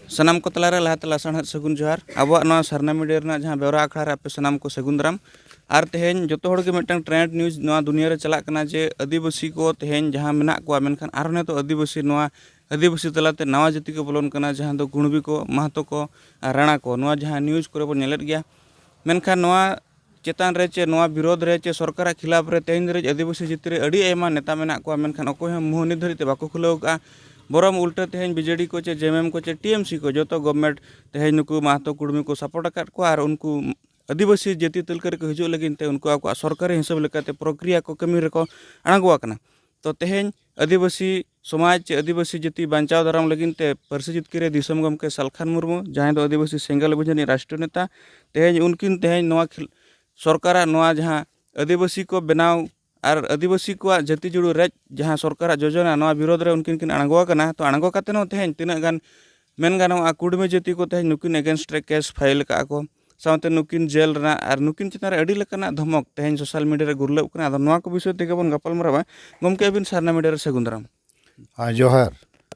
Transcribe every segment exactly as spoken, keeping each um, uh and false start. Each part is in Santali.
ᱥᱟᱱᱟᱢ ᱠᱚ ᱛᱟᱞᱟᱨᱮ ᱞᱟᱦᱟᱛᱮ ᱞᱟᱥᱟᱲᱦᱮᱫ ᱥᱟᱹᱜᱩᱱ ᱡᱚᱦᱟᱨ᱾ ᱟᱵᱚᱣᱟᱜ ᱱᱚᱣᱟ ᱥᱟᱨᱱᱟ ᱢᱤᱰᱤᱭᱟ ᱨᱮᱱᱟᱜ ᱡᱟᱦᱟᱸ ᱵᱮᱣᱨᱟ ᱟᱠᱷᱲᱟ ᱨᱮ ᱟᱯᱮ ᱥᱟᱱᱟᱢ ᱠᱚ ᱥᱟᱹᱜᱩᱱ ᱫᱟᱨᱟᱢ᱾ ᱟᱨ ᱛᱮᱦᱮᱧ ᱡᱚᱛᱚ ᱦᱚᱲ ᱜᱮ ᱢᱤᱫᱴᱟᱝ ᱴᱨᱮᱱᱰ ᱱᱤᱭᱩᱡᱽ ᱱᱚᱣᱟ ᱫᱩᱱᱤᱭᱟᱹ ᱨᱮ ᱪᱟᱞᱟᱜ ᱠᱟᱱᱟ ᱡᱮ ᱟᱹᱫᱤᱵᱟᱹᱥᱤ ᱠᱚ ᱛᱮᱦᱮᱧ ᱡᱟᱦᱟᱸ ᱢᱮᱱᱟᱜ ᱠᱚᱣᱟ, ᱢᱮᱱᱠᱷᱟᱱ ᱟᱨᱦᱚᱸ ᱱᱤᱛᱚᱜ ᱟᱹᱫᱤᱵᱟᱹᱥᱤ, ᱱᱚᱣᱟ ᱟᱹᱫᱤᱵᱟᱹᱥᱤ ᱛᱟᱞᱟᱛᱮ ᱱᱟᱣᱟ ᱡᱟᱹᱛᱤ ᱠᱚ ᱵᱚᱞᱚᱱ ᱠᱟᱱᱟ, ᱡᱟᱦᱟᱸ ᱫᱚ ᱠᱩᱬᱵᱤ ᱠᱚ, ᱢᱟᱦᱟᱛᱚ ᱠᱚ ᱟᱨ ᱨᱟᱬᱟ ᱠᱚ, ᱱᱚᱣᱟ ᱡᱟᱦᱟᱸ ᱱᱤᱭᱩᱡᱽ ᱠᱚᱨᱮ ᱵᱚᱱ ᱧᱮᱞᱮᱫ ᱜᱮᱭᱟ᱾ ᱢᱮᱱᱠᱷᱟᱱ ᱱᱚᱣᱟ ᱪᱮᱛᱟᱱ ᱨᱮ ᱪᱮ ᱱᱚᱣᱟ ᱵᱤᱨᱳᱫᱷ ᱨᱮ ᱪᱮ ᱥᱚᱨᱠᱟᱨᱟᱜ ᱠᱷᱤᱞᱟᱯ ᱨᱮ ᱛᱮᱦᱮᱧ ᱫᱷᱟᱹᱨᱤᱡ ᱟᱹᱫᱤᱵᱟᱹᱥᱤ ᱡᱟᱹᱛᱤ ᱨᱮ ᱟᱹᱰᱤ ᱟᱭᱢᱟ ᱱᱮᱛᱟ ᱢᱮᱱᱟᱜ ᱠᱚᱣᱟ, ᱢᱮᱱᱠᱷᱟᱱ ᱚᱠᱚᱭ ᱦᱚᱸ ᱢᱩᱸᱦᱚ ᱱᱤᱛ ᱫᱷᱟᱹᱨᱤᱡ ᱛᱮ ᱵᱟᱠᱚ ᱠᱷᱩᱞᱟᱹᱣ ᱠᱟᱜᱼᱟ᱾ ᱵᱚᱨᱚᱝ ᱩᱞᱴᱟᱹ ᱛᱮᱦᱮᱧ ᱵᱤᱡᱮᱰᱤ ᱠᱚ ᱪᱮ ᱡᱮᱢᱮᱢ ᱠᱚ ᱪᱮ ᱴᱤᱮᱢᱥᱤ ᱠᱚ ᱡᱚᱛᱚ ᱜᱚᱵᱷᱢᱮᱱᱴ ᱛᱮᱦᱮᱧ ᱱᱩᱠᱩ ᱢᱟᱦᱟᱛᱚ ᱠᱩᱲᱢᱤ ᱠᱚ ᱥᱟᱯᱳᱨᱴ ᱟᱠᱟᱫ ᱠᱚᱣᱟ ᱟᱨ ᱩᱱᱠᱩ ᱟᱹᱫᱤᱵᱟᱹᱥᱤ ᱡᱟᱹᱛᱤ ᱛᱟᱹᱞᱠᱟᱹ ᱨᱮᱠᱚ ᱦᱤᱡᱩᱜ ᱞᱟᱹᱜᱤᱫ ᱛᱮ ᱩᱱᱠᱩ ᱟᱠᱚᱣᱟᱜ ᱥᱚᱨᱠᱟᱨᱤ ᱦᱤᱥᱟᱹᱵ ᱞᱮᱠᱟᱛᱮ ᱯᱨᱚᱠᱨᱤᱭᱟ ᱠᱚ ᱠᱟᱹᱢᱤ ᱨᱮᱠᱚ ᱟᱬᱜᱚ ᱟᱠᱟᱱᱟ᱾ ᱛᱚ ᱛᱮᱦᱮᱧ ᱟᱹᱫᱤᱵᱟᱹᱥᱤ ᱥᱚᱢᱟᱡᱽ ᱪᱮ ᱟᱹᱫᱤᱵᱟᱹᱥᱤ ᱡᱟᱹᱛᱤ ᱵᱟᱧᱪᱟᱣ ᱫᱟᱨᱟᱢ ᱞᱟᱹᱜᱤᱫ ᱛᱮ ᱯᱟᱹᱨᱥᱤ ᱡᱤᱛᱠᱟᱹᱨᱤᱭᱟᱹ ᱫᱤᱥᱚᱢ ᱜᱚᱢᱠᱮ ᱥᱟᱞᱠᱷᱟᱱ ᱢᱩᱨᱢᱩ, ᱡᱟᱦᱟᱸᱭ ᱫᱚ ᱟᱹᱫᱤᱵᱟᱹᱥᱤ ᱥᱮᱸᱜᱮᱞ ᱚᱵᱷᱤᱡᱟᱱ ᱨᱤᱱᱤᱡ ᱨᱟᱥᱴᱨᱤᱭᱚ ᱱᱮᱛᱟ, ᱛᱮᱦᱮᱧ ᱩᱱᱠᱤᱱ ᱛᱮᱦᱮᱧ ᱱᱚᱣᱟ ᱠᱷᱤᱞ-, ᱥᱚᱨᱠᱟᱨᱟᱜ ᱱᱚᱣᱟ ᱡᱟᱦᱟᱸ ᱟᱹᱫᱤᱵᱟᱹᱥᱤ ᱠᱚ ᱵᱮᱱᱟᱣ ᱟᱨ ᱟᱹᱫᱤᱵᱟᱹᱥᱤ ᱠᱚᱣᱟᱜ ᱡᱟᱹᱛᱤ ᱡᱩᱲᱩ ᱨᱮᱡ ᱡᱟᱦᱟᱸ ᱥᱚᱨᱠᱟᱨᱟᱜ ᱡᱳᱡᱚᱱᱟ, ᱱᱚᱣᱟ ᱵᱤᱨᱳᱫᱷ ᱨᱮ ᱩᱱᱠᱤᱱ ᱠᱤᱱ ᱟᱬᱜᱚ ᱟᱠᱟᱱᱟ᱾ ᱛᱚ ᱟᱬᱜᱚ ᱠᱟᱛᱮ ᱦᱚᱸ ᱛᱮᱦᱮᱧ ᱛᱤᱱᱟᱹᱜ ᱜᱟᱱ ᱢᱮᱱ ᱜᱟᱱᱚᱜᱼᱟ, ᱠᱩᱲᱢᱤ ᱡᱟᱹᱛᱤ ᱠᱚ ᱛᱮᱦᱮᱧ ᱱᱩᱠᱤᱱ ᱮᱜᱮᱱᱥᱴ ᱨᱮ ᱠᱮᱥ ᱯᱷᱟᱭᱤᱞ ᱟᱠᱟᱫᱼᱟ ᱠᱚ, ᱥᱟᱶᱛᱮ ᱱᱩᱠᱤᱱ ᱡᱮᱞ ᱨᱮᱱᱟᱜ ᱟᱨ ᱱᱩᱠᱤᱱ ᱪᱮᱛᱟᱱ ᱨᱮ ᱟᱹᱰᱤ ᱞᱮᱠᱟᱱᱟᱜ ᱫᱷᱚᱢᱚᱠ ᱛᱮᱦᱮᱧ ᱥᱳᱥᱟᱞ ᱢᱤᱰᱤᱭᱟ ᱨᱮ ᱜᱩᱨᱞᱟᱹᱜ ᱠᱟᱱᱟ᱾ ᱟᱫᱚ ᱱᱚᱣᱟ ᱠᱚ ᱵᱤᱥᱚᱭ ᱛᱮᱜᱮ ᱵᱚᱱ ᱜᱟᱯᱟᱞ ᱢᱟᱨᱟᱣᱟ᱾ ᱜᱚᱢᱠᱮ, ᱟᱹᱵᱤᱱ ᱥᱟᱨᱱᱟ ᱢᱤᱰᱤᱭᱟ ᱨᱮ ᱥᱟᱹᱜᱩᱱ ᱫᱟᱨᱟᱢ᱾ ᱦᱮᱸ, ᱡᱚᱦᱟᱨ᱾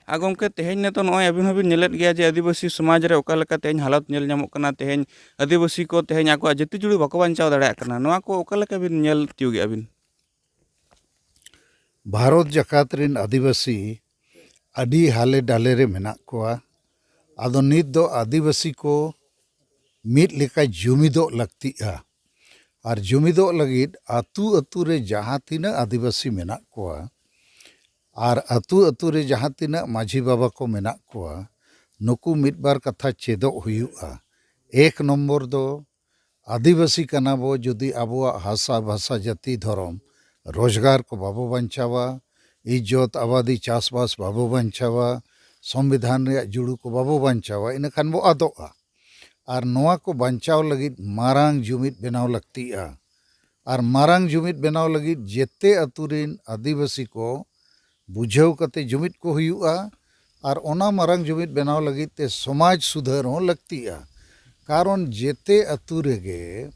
ᱟᱨ ᱜᱚᱢᱠᱮ, ᱛᱮᱦᱮᱧ ᱱᱤᱛᱚᱜ ᱱᱚᱜᱼᱚᱭ ᱟᱹᱵᱤᱱ ᱦᱚᱸᱵᱤᱱ ᱧᱮᱞᱮᱫ ᱜᱮᱭᱟ ᱡᱮ ᱟᱹᱫᱤᱵᱟᱹᱥᱤ ᱥᱚᱢᱟᱡᱽ ᱨᱮ ᱚᱠᱟ ᱞᱮᱠᱟ ᱛᱮᱦᱮᱧ ᱦᱟᱞᱚᱛ ᱧᱮᱞ ᱧᱟᱢᱚᱜ ᱠᱟᱱᱟ᱾ ᱛᱮᱦᱮᱧ ᱟᱹᱫᱤᱵᱟᱹᱥᱤ ᱠᱚ ᱛᱮᱦᱮᱧ ᱟᱠᱚᱣᱟᱜ ᱡᱟᱹᱛᱤ ᱡᱩᱲᱩ ᱵᱟᱠᱚ ᱵᱟᱧᱪᱟᱣ ᱫᱟᱲᱮᱭᱟᱜ ᱠᱟᱱᱟ᱾ ᱱᱚᱣᱟ ᱠᱚ ᱚᱠᱟ ᱞᱮᱠᱟ ᱵᱤᱱ ᱧᱮᱞ ᱛᱤᱭᱳᱜᱮᱜᱼᱟ ᱵᱤᱱ? ᱵᱷᱟᱨᱚᱛ ᱡᱟᱠᱟᱛ ᱨᱮᱱ ᱟᱹᱫᱤᱵᱟᱹᱥᱤ ᱟᱹᱰᱤ ᱦᱟᱞᱮ ᱰᱟᱞᱮ ᱨᱮ ᱢᱮᱱᱟᱜ ᱠᱚᱣᱟ᱾ ᱟᱫᱚ ᱱᱤᱛ ᱫᱚ ᱟᱹᱫᱤᱵᱟᱹᱥᱤ ᱠᱚ ᱢᱤᱫ ᱞᱮᱠᱟ ᱡᱩᱢᱤᱫᱚᱜ ᱞᱟᱹᱠᱛᱤᱜᱼᱟ᱾ ᱟᱨ ᱡᱩᱢᱤᱫᱚᱜ ᱞᱟᱹᱜᱤᱫ ᱟᱹᱛᱩ ᱟᱹᱛᱩ ᱨᱮ ᱡᱟᱦᱟᱸ ᱛᱤᱱᱟᱹᱜ ᱟᱹᱫᱤᱵᱟᱹᱥᱤ ᱢᱮᱱᱟᱜ ᱠᱚᱣᱟ ᱟᱨ ᱟᱹᱛᱩ ᱟᱹᱛᱩ ᱨᱮ ᱡᱟᱦᱟᱸ ᱛᱤᱱᱟᱹᱜ ᱢᱟᱹᱡᱷᱤ ᱵᱟᱵᱟ ᱠᱚ ᱢᱮᱱᱟᱜ ᱠᱚᱣᱟ, ᱱᱩᱠᱩ ᱢᱤᱫ ᱵᱟᱨ ᱠᱟᱛᱷᱟ ᱪᱮᱫᱚᱜ ᱦᱩᱭᱩᱜᱼᱟ᱾ ᱮᱠ ᱱᱚᱢᱵᱚᱨ ᱫᱚ ᱟᱹᱫᱤᱵᱟᱹᱥᱤ ᱠᱟᱱᱟ ᱵᱚ, ᱡᱩᱫᱤ ᱟᱵᱚᱣᱟᱜ ᱦᱟᱥᱟ, ᱵᱷᱟᱥᱟ, ᱡᱟᱹᱛᱤ, ᱫᱷᱚᱨᱚᱢ, ᱨᱳᱡᱽᱜᱟᱨ ᱠᱚ ᱵᱟᱵᱚ ᱵᱟᱧᱪᱟᱣᱟ, ᱤᱡᱽᱡᱚᱛ, ᱟᱵᱟᱫᱤ, ᱪᱟᱥᱵᱟᱥ ᱵᱟᱵᱚ ᱵᱟᱧᱪᱟᱣᱟ, ᱥᱚᱝᱵᱤᱫᱷᱟᱱ ᱨᱮᱭᱟᱜ ᱡᱩᱲᱩ ᱠᱚ ᱵᱟᱵᱚ ᱵᱟᱧᱪᱟᱣᱟ, ᱤᱱᱟᱹᱠᱷᱟᱱ ᱵᱚ ᱟᱫᱚᱜᱼᱟ᱾ ᱟᱨ ᱱᱚᱣᱟ ᱠᱚ ᱵᱟᱧᱪᱟᱣ ᱞᱟᱹᱜᱤᱫ ᱢᱟᱨᱟᱝ ᱡᱩᱢᱤᱫ ᱵᱮᱱᱟᱣ ᱞᱟᱹᱠᱛᱤᱜᱼᱟ᱾ ᱟᱨ ᱢᱟᱨᱟᱝ ᱡᱩᱢᱤᱫ ᱵᱮᱱᱟᱣ ᱞᱟᱹᱜᱤᱫ ᱡᱮᱛᱮ ᱟᱹᱛᱩ ᱨᱤᱱ ᱟᱹᱫᱤᱵᱟᱹᱥᱤ ᱠᱚ ᱵᱩᱡᱷᱟᱹᱣ ᱠᱟᱛᱮ ᱡᱩᱢᱤᱫ ᱠᱚ ᱦᱩᱭᱩᱜᱼᱟ᱾ ᱟᱨ ᱚᱱᱟ ᱢᱟᱨᱟᱝ ᱡᱩᱢᱤᱫ ᱵᱮᱱᱟᱣ ᱞᱟᱹᱜᱤᱫ ᱛᱮ ᱥᱚᱢᱟᱡᱽ ᱥᱩᱫᱷᱟᱹᱨ ᱦᱚᱸ ᱞᱟᱹᱠᱛᱤᱜᱼᱟ᱾ ᱠᱟᱨᱚᱱ ᱡᱮᱛᱮ ᱟᱹᱛᱩ ᱨᱮᱜᱮ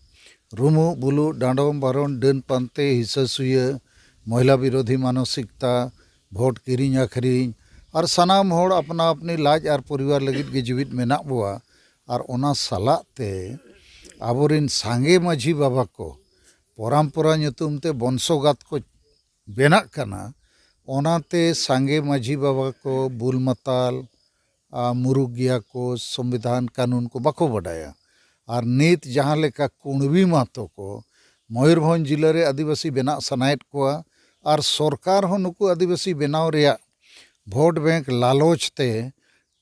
ᱨᱩᱢᱩᱜ ᱵᱩᱞᱩᱜ, ᱰᱟᱸᱰᱚᱢ ᱵᱟᱨᱚᱱ, ᱰᱟᱹᱱ ᱯᱟᱱᱛᱮ, ᱦᱤᱥᱟᱹ ᱥᱩᱭᱟᱹ, ᱢᱚᱦᱤᱞᱟ ᱵᱤᱨᱳᱫᱷᱤ ᱢᱟᱱᱚᱥᱤᱠᱛᱟ, ᱵᱷᱳᱴ ᱠᱤᱨᱤᱧ ᱟᱹᱠᱷᱨᱤᱧ, ᱟᱨ ᱥᱟᱱᱟᱢ ᱦᱚᱲ ᱟᱯᱱᱟ ᱟᱯᱱᱤ ᱞᱟᱡ ᱟᱨ ᱯᱚᱨᱤᱵᱟᱨ ᱞᱟᱹᱜᱤᱫ ᱜᱮ ᱡᱤᱣᱤᱫ ᱢᱮᱱᱟᱜ ᱵᱚᱣᱟ᱾ ᱟᱨ ᱚᱱᱟ ᱥᱟᱞᱟᱜ ᱛᱮ ᱟᱵᱚᱨᱤᱱ ᱥᱟᱸᱜᱮ ᱢᱟᱹᱡᱷᱤ ᱵᱟᱵᱟ ᱠᱚ ᱯᱚᱨᱟᱢᱯᱚᱨᱟ ᱧᱩᱛᱩᱢ ᱛᱮ ᱵᱚᱝᱥᱚᱜᱟᱛ ᱠᱚ ᱵᱮᱱᱟᱜ ᱠᱟᱱᱟ᱾ ᱚᱱᱟᱛᱮ ᱥᱟᱸᱜᱮ ᱢᱟᱹᱡᱷᱤ ᱵᱟᱵᱟ ᱠᱚ ᱵᱩᱞ ᱢᱟᱛᱟᱞ, ᱟ, ᱢᱩᱨᱩᱠ ᱜᱮᱭᱟ ᱠᱚ, ᱥᱚᱝᱵᱤᱫᱷᱟᱱ ᱠᱟᱹᱱᱩᱱ ᱠᱚ ᱵᱟᱠᱚ ᱵᱟᱰᱟᱭᱟ᱾ ᱟᱨ ᱱᱤᱛ ᱡᱟᱦᱟᱸ ᱞᱮᱠᱟ ᱠᱩᱬᱵᱤ ᱢᱟᱦᱛᱚ ᱠᱚ ᱢᱚᱭᱩᱨᱵᱷᱚᱸᱡᱽ ᱡᱤᱞᱟᱹ ᱨᱮ ᱟᱹᱫᱤᱵᱟᱹᱥᱤ ᱵᱮᱱᱟᱜ ᱥᱟᱱᱟᱭᱮᱫ ᱠᱚᱣᱟ, ᱟᱨ ᱥᱚᱨᱠᱟᱨ ᱦᱚᱸ ᱱᱩᱠᱩ ᱟᱹᱫᱤᱵᱟᱹᱥᱤ ᱵᱮᱱᱟᱣ ᱨᱮᱭᱟᱜ ᱵᱷᱳᱴ ᱵᱮᱝᱠ ᱞᱟᱞᱚᱪ ᱛᱮ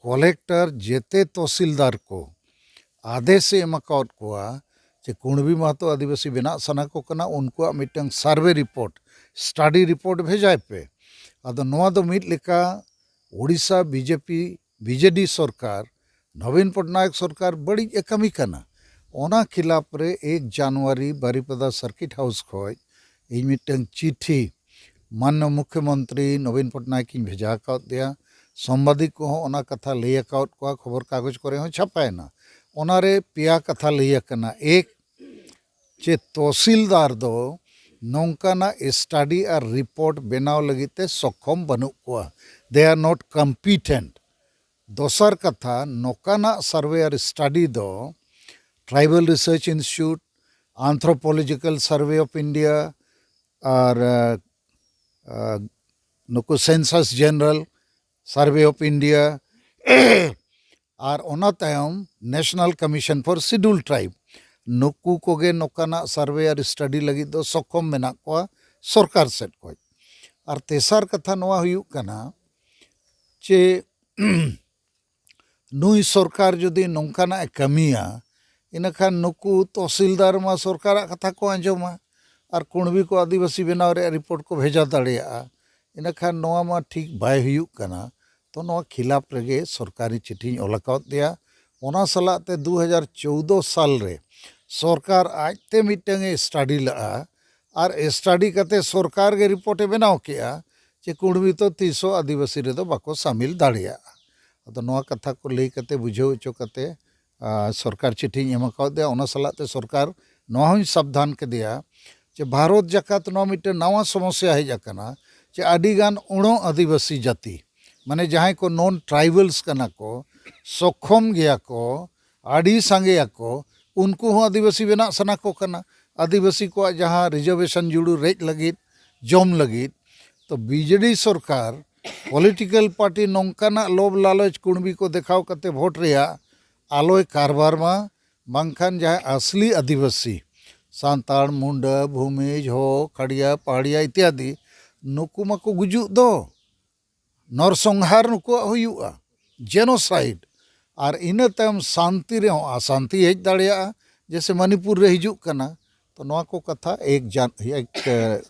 ᱠᱚᱞᱮᱠᱴᱚᱨ ᱡᱮᱛᱮ ᱛᱚᱦᱥᱤᱞᱫᱟᱨ ᱠᱚ ᱟᱫᱮᱥ ᱮ ᱮᱢ ᱟᱠᱟᱣᱟᱫ ᱠᱚᱣᱟ ᱡᱮ ᱠᱩᱬᱵᱤ ᱢᱟᱦᱛᱚ ᱟᱹᱫᱤᱵᱟᱹᱥᱤ ᱵᱮᱱᱟᱜ ᱥᱟᱱᱟ ᱠᱚ ᱠᱟᱱᱟ, ᱩᱱᱠᱩᱣᱟᱜ ᱢᱤᱫᱴᱟᱝ ᱥᱟᱨᱵᱷᱮ ᱨᱤᱯᱳᱨᱴ, ᱥᱴᱟᱰᱤ ᱨᱤᱯᱳᱨᱴ ᱵᱷᱮᱡᱟᱭ ᱯᱮ᱾ ᱟᱫᱚ ᱱᱚᱣᱟ ᱫᱚ ᱢᱤᱫ ᱞᱮᱠᱟ ᱳᱰᱤᱥᱟ ᱵᱤᱡᱮᱯᱤ, ᱵᱤᱡᱮᱰᱤ ᱥᱚᱨᱠᱟᱨ, ᱱᱚᱵᱤᱱ ᱯᱚᱴᱱᱟᱭᱮᱠ ᱥᱚᱨᱠᱟᱨ ᱵᱟᱹᱲᱤᱡ ᱮ ᱠᱟᱹᱢᱤ ᱠᱟᱱᱟ᱾ ᱚᱱᱟ ᱠᱷᱤᱞᱟᱯ ᱨᱮ ᱮᱠ ᱡᱟᱱᱩᱣᱟᱨᱤ ᱵᱟᱨᱤᱯᱟᱫᱟ ᱥᱟᱨᱠᱤᱴ ᱦᱟᱣᱩᱥ ᱠᱷᱚᱱ ᱤᱧ ᱢᱤᱫᱴᱟᱝ ᱪᱤᱴᱷᱤ ᱢᱟᱱᱱᱚ ᱢᱩᱠᱷᱭᱚᱢᱚᱱᱛᱨᱤ ᱱᱚᱵᱤᱱ ᱯᱚᱴᱱᱟᱭᱮᱠ ᱤᱧ ᱵᱷᱮᱡᱟ ᱟᱠᱟᱣᱟᱫᱮᱭᱟ᱾ ᱥᱟᱢᱵᱟᱫᱤᱠ ᱠᱚᱦᱚᱸ ᱚᱱᱟ ᱠᱟᱛᱷᱟ ᱞᱟᱹᱭ ᱟᱠᱟᱣᱟᱫ ᱠᱚᱣᱟ, ᱠᱷᱚᱵᱚᱨ ᱠᱟᱜᱚᱡᱽ ᱠᱚᱨᱮ ᱦᱚᱸ ᱪᱷᱟᱯᱟᱭᱮᱱᱟ᱾ ᱚᱱᱟᱨᱮ ᱯᱮᱭᱟ ᱠᱟᱛᱷᱟ ᱞᱟᱹᱭ ᱟᱠᱟᱱᱟ᱾ ᱮᱠ, ᱪᱮ ᱛᱚᱦᱥᱤᱞᱫᱟᱨ ᱫᱚ ᱱᱚᱝᱠᱟᱱᱟᱜ ᱥᱴᱟᱰᱤ ᱟᱨ ᱨᱤᱯᱳᱨᱴ ᱵᱮᱱᱟᱣ ᱞᱟᱹᱜᱤᱫ ᱛᱮ ᱥᱚᱠᱠᱷᱚᱢ ᱵᱟᱹᱱᱩᱜ ᱠᱚᱣᱟ, they are not competent᱾ ᱫᱚᱥᱟᱨ ᱠᱟᱛᱷᱟ, ᱱᱚᱝᱠᱟᱱᱟᱜ ᱥᱟᱨᱵᱷᱮ ᱟᱨ ᱥᱴᱟᱰᱤ ᱫᱚ Tribal Research Institute, Anthropological Survey of India ᱟᱨ ᱟ, ᱟ, ᱱᱩᱠᱩ Census General, Survey of India ᱟᱨ ᱚᱱᱟ ᱛᱟᱭᱚᱢ National Commission for Scheduled Tribe, ᱱᱩᱠᱩ ᱠᱚᱜᱮ ᱱᱚᱝᱠᱟᱱᱟᱜ ᱥᱟᱨᱵᱷᱮ ᱟᱨ ᱥᱴᱟᱰᱤ ᱞᱟᱹᱜᱤᱫ ᱫᱚ ᱥᱚᱠᱠᱷᱚᱢ ᱢᱮᱱᱟᱜ ᱠᱚᱣᱟ ᱥᱚᱨᱠᱟᱨ ᱥᱮᱫ ᱠᱷᱚᱱ᱾ ᱟᱨ ᱛᱮᱥᱟᱨ ᱠᱟᱛᱷᱟ ᱱᱚᱣᱟ ᱦᱩᱭᱩᱜ ᱠᱟᱱᱟ ᱡᱮ ᱱᱩᱭ ᱥᱚᱨᱠᱟᱨ ᱡᱩᱫᱤ ᱱᱚᱝᱠᱟᱱᱟᱜ ᱮ ᱠᱟᱹᱢᱤᱭᱟ, ᱤᱱᱟᱹᱠᱷᱟᱱ ᱱᱩᱠᱩ ᱛᱚᱦᱥᱤᱞᱫᱟᱨ ᱢᱟ ᱥᱚᱨᱠᱟᱨᱟᱜ ᱠᱟᱛᱷᱟ ᱠᱚ ᱟᱸᱡᱚᱢᱟ ᱟᱨ ᱠᱩᱬᱵᱤ ᱠᱚ ᱟᱹᱫᱤᱵᱟᱹᱥᱤ ᱵᱮᱱᱟᱣ ᱨᱮᱭᱟᱜ ᱨᱤᱯᱳᱨᱴ ᱠᱚ ᱵᱷᱮᱡᱟ ᱫᱟᱲᱮᱭᱟᱜᱼᱟ᱾ ᱤᱱᱟᱹᱠᱷᱟᱱ ᱱᱚᱣᱟ ᱢᱟ ᱴᱷᱤᱠ ᱵᱟᱭ ᱦᱩᱭᱩᱜ ᱠᱟᱱᱟ᱾ ᱛᱚ ᱱᱚᱣᱟ ᱠᱷᱤᱞᱟᱯ ᱨᱮᱜᱮ ᱥᱚᱨᱠᱟᱨᱤ ᱪᱤᱴᱷᱤᱧ ᱚᱞ ᱟᱠᱟᱣᱟᱫ ᱫᱮᱭᱟ᱾ ᱚᱱᱟ ᱥᱟᱞᱟᱜ ᱛᱮ ᱫᱩ ᱦᱟᱡᱟᱨ ᱪᱳᱣᱫᱚ ᱥᱟᱞ ᱨᱮ ᱥᱚᱨᱠᱟᱨ ᱟᱡᱛᱮ ᱢᱤᱫᱴᱟᱝ ᱮ ᱥᱴᱟᱰᱤ ᱞᱟᱜᱼᱟ, ᱟᱨ ᱥᱴᱟᱰᱤ ᱠᱟᱛᱮ ᱥᱚᱨᱠᱟᱨ ᱜᱮ ᱨᱤᱯᱳᱨᱴ ᱮ ᱵᱮᱱᱟᱣ ᱠᱮᱜᱼᱟ ᱡᱮ ᱠᱩᱬᱵᱤ ᱫᱚ ᱛᱤᱥ ᱦᱚᱸ ᱟᱹᱫᱤᱵᱟᱹᱥᱤ ᱨᱮᱫᱚ ᱵᱟᱠᱚ ᱥᱟᱢᱤᱞ ᱫᱟᱲᱮᱭᱟᱜᱼᱟ᱾ ᱟᱫᱚ ᱱᱚᱣᱟ ᱠᱟᱛᱷᱟ ᱠᱚ ᱞᱟᱹᱭ ᱠᱟᱛᱮ, ᱵᱩᱡᱷᱟᱹᱣ ᱦᱚᱪᱚ ᱠᱟᱛᱮ, ᱟᱨ ᱥᱚᱨᱠᱟᱨ ᱪᱤᱴᱷᱤᱧ ᱮᱢ ᱟᱠᱟᱣᱟᱫᱮᱭᱟ᱾ ᱚᱱᱟ ᱥᱟᱞᱟᱜ ᱛᱮ ᱥᱚᱨᱠᱟᱨ ᱱᱚᱣᱟ ᱦᱚᱸᱧ ᱥᱟᱵᱫᱷᱟᱱ ᱠᱮᱫᱮᱭᱟ ᱡᱮ ᱵᱷᱟᱨᱚᱛ ᱡᱟᱠᱟᱛ ᱱᱚᱣᱟ ᱢᱤᱫᱴᱮᱱ ᱱᱟᱣᱟ ᱥᱚᱢᱚᱥᱭᱟ ᱦᱮᱡ ᱟᱠᱟᱱᱟ ᱡᱮ ᱟᱹᱰᱤᱜᱟᱱ ᱩᱬᱚ ᱟᱹᱫᱤᱵᱟᱹᱥᱤ ᱡᱟᱹᱛᱤ, ᱢᱟᱱᱮ ᱡᱟᱦᱟᱸᱭ ᱠᱚ ᱱᱚᱱ ᱴᱨᱟᱭᱵᱟᱞᱥ ᱠᱟᱱᱟ ᱠᱚ, ᱥᱚᱠᱷᱚᱢ ᱜᱮᱭᱟ ᱠᱚ, ᱟᱹᱰᱤ ᱥᱟᱸᱜᱮᱭᱟᱠᱚ, ᱩᱱᱠᱩ ᱦᱚᱸ ᱟᱹᱫᱤᱵᱟᱹᱥᱤ ᱵᱮᱱᱟᱜ ᱥᱟᱱᱟ ᱠᱚ ᱠᱟᱱᱟ᱾ ᱟᱹᱫᱤᱵᱟᱹᱥᱤ ᱠᱚᱣᱟᱜ ᱡᱟᱦᱟᱸ ᱨᱤᱡᱟᱨᱵᱷᱮᱥᱚᱱ ᱡᱩᱲᱩ ᱨᱮᱡ ᱞᱟᱹᱜᱤᱫ, ᱡᱚᱢ ᱞᱟᱹᱜᱤᱫ, ᱛᱚ ᱵᱤᱡᱮᱰᱤ ᱥᱚᱨᱠᱟᱨ ᱯᱚᱞᱤᱴᱤᱠᱮᱞ ᱯᱟᱨᱴᱤ ᱱᱚᱝᱠᱟᱱᱟᱜ ᱞᱚᱵᱽ ᱞᱟᱞᱚᱪ ᱠᱩᱬᱵᱤ ᱠᱚ ᱫᱮᱠᱷᱟᱣ ᱠᱟᱛᱮ ᱵᱷᱳᱴ ᱨᱮᱭᱟᱜ ᱟᱞᱚᱭ ᱠᱟᱨᱵᱟᱨ ᱢᱟ, ᱵᱟᱝᱠᱷᱟᱱ ᱡᱟᱦᱟᱸᱭ ᱟᱥᱞᱤ ᱟᱹᱫᱤᱵᱟᱹᱥᱤ, ᱥᱟᱱᱛᱟᱲ, ᱢᱩᱱᱰᱟᱹ, ᱵᱷᱩᱢᱤᱡᱽ, ᱦᱳ, ᱠᱷᱟᱲᱤᱭᱟ, ᱯᱟᱦᱟᱲᱤᱭᱟ ᱤᱛᱭᱟᱫᱤ, ᱱᱩᱠᱩ ᱢᱟᱠᱚ ᱜᱩᱡᱩᱜ ᱫᱚ᱾ ᱱᱚᱨᱥᱚᱝᱦᱟᱨ ᱱᱩᱠᱩᱣᱟᱜ ᱦᱩᱭᱩᱜᱼᱟ, ᱡᱮᱱᱳᱥᱟᱭᱤᱰ᱾ ᱟᱨ ᱤᱱᱟᱹ ᱛᱟᱭᱚᱢ ᱥᱟᱱᱛᱤ ᱨᱮᱦᱚᱸ ᱚᱥᱟᱱᱛᱤ ᱦᱮᱡ ᱫᱟᱲᱮᱭᱟᱜᱼᱟ, ᱡᱮᱭᱥᱮ ᱢᱟᱱᱤᱯᱩᱨ ᱨᱮ ᱦᱤᱡᱩᱜ ᱠᱟᱱᱟ᱾ ᱛᱚ ᱱᱚᱣᱟ ᱠᱚ ᱠᱟᱛᱷᱟ ᱮᱠ ᱡᱟᱱ-, ᱮᱠ,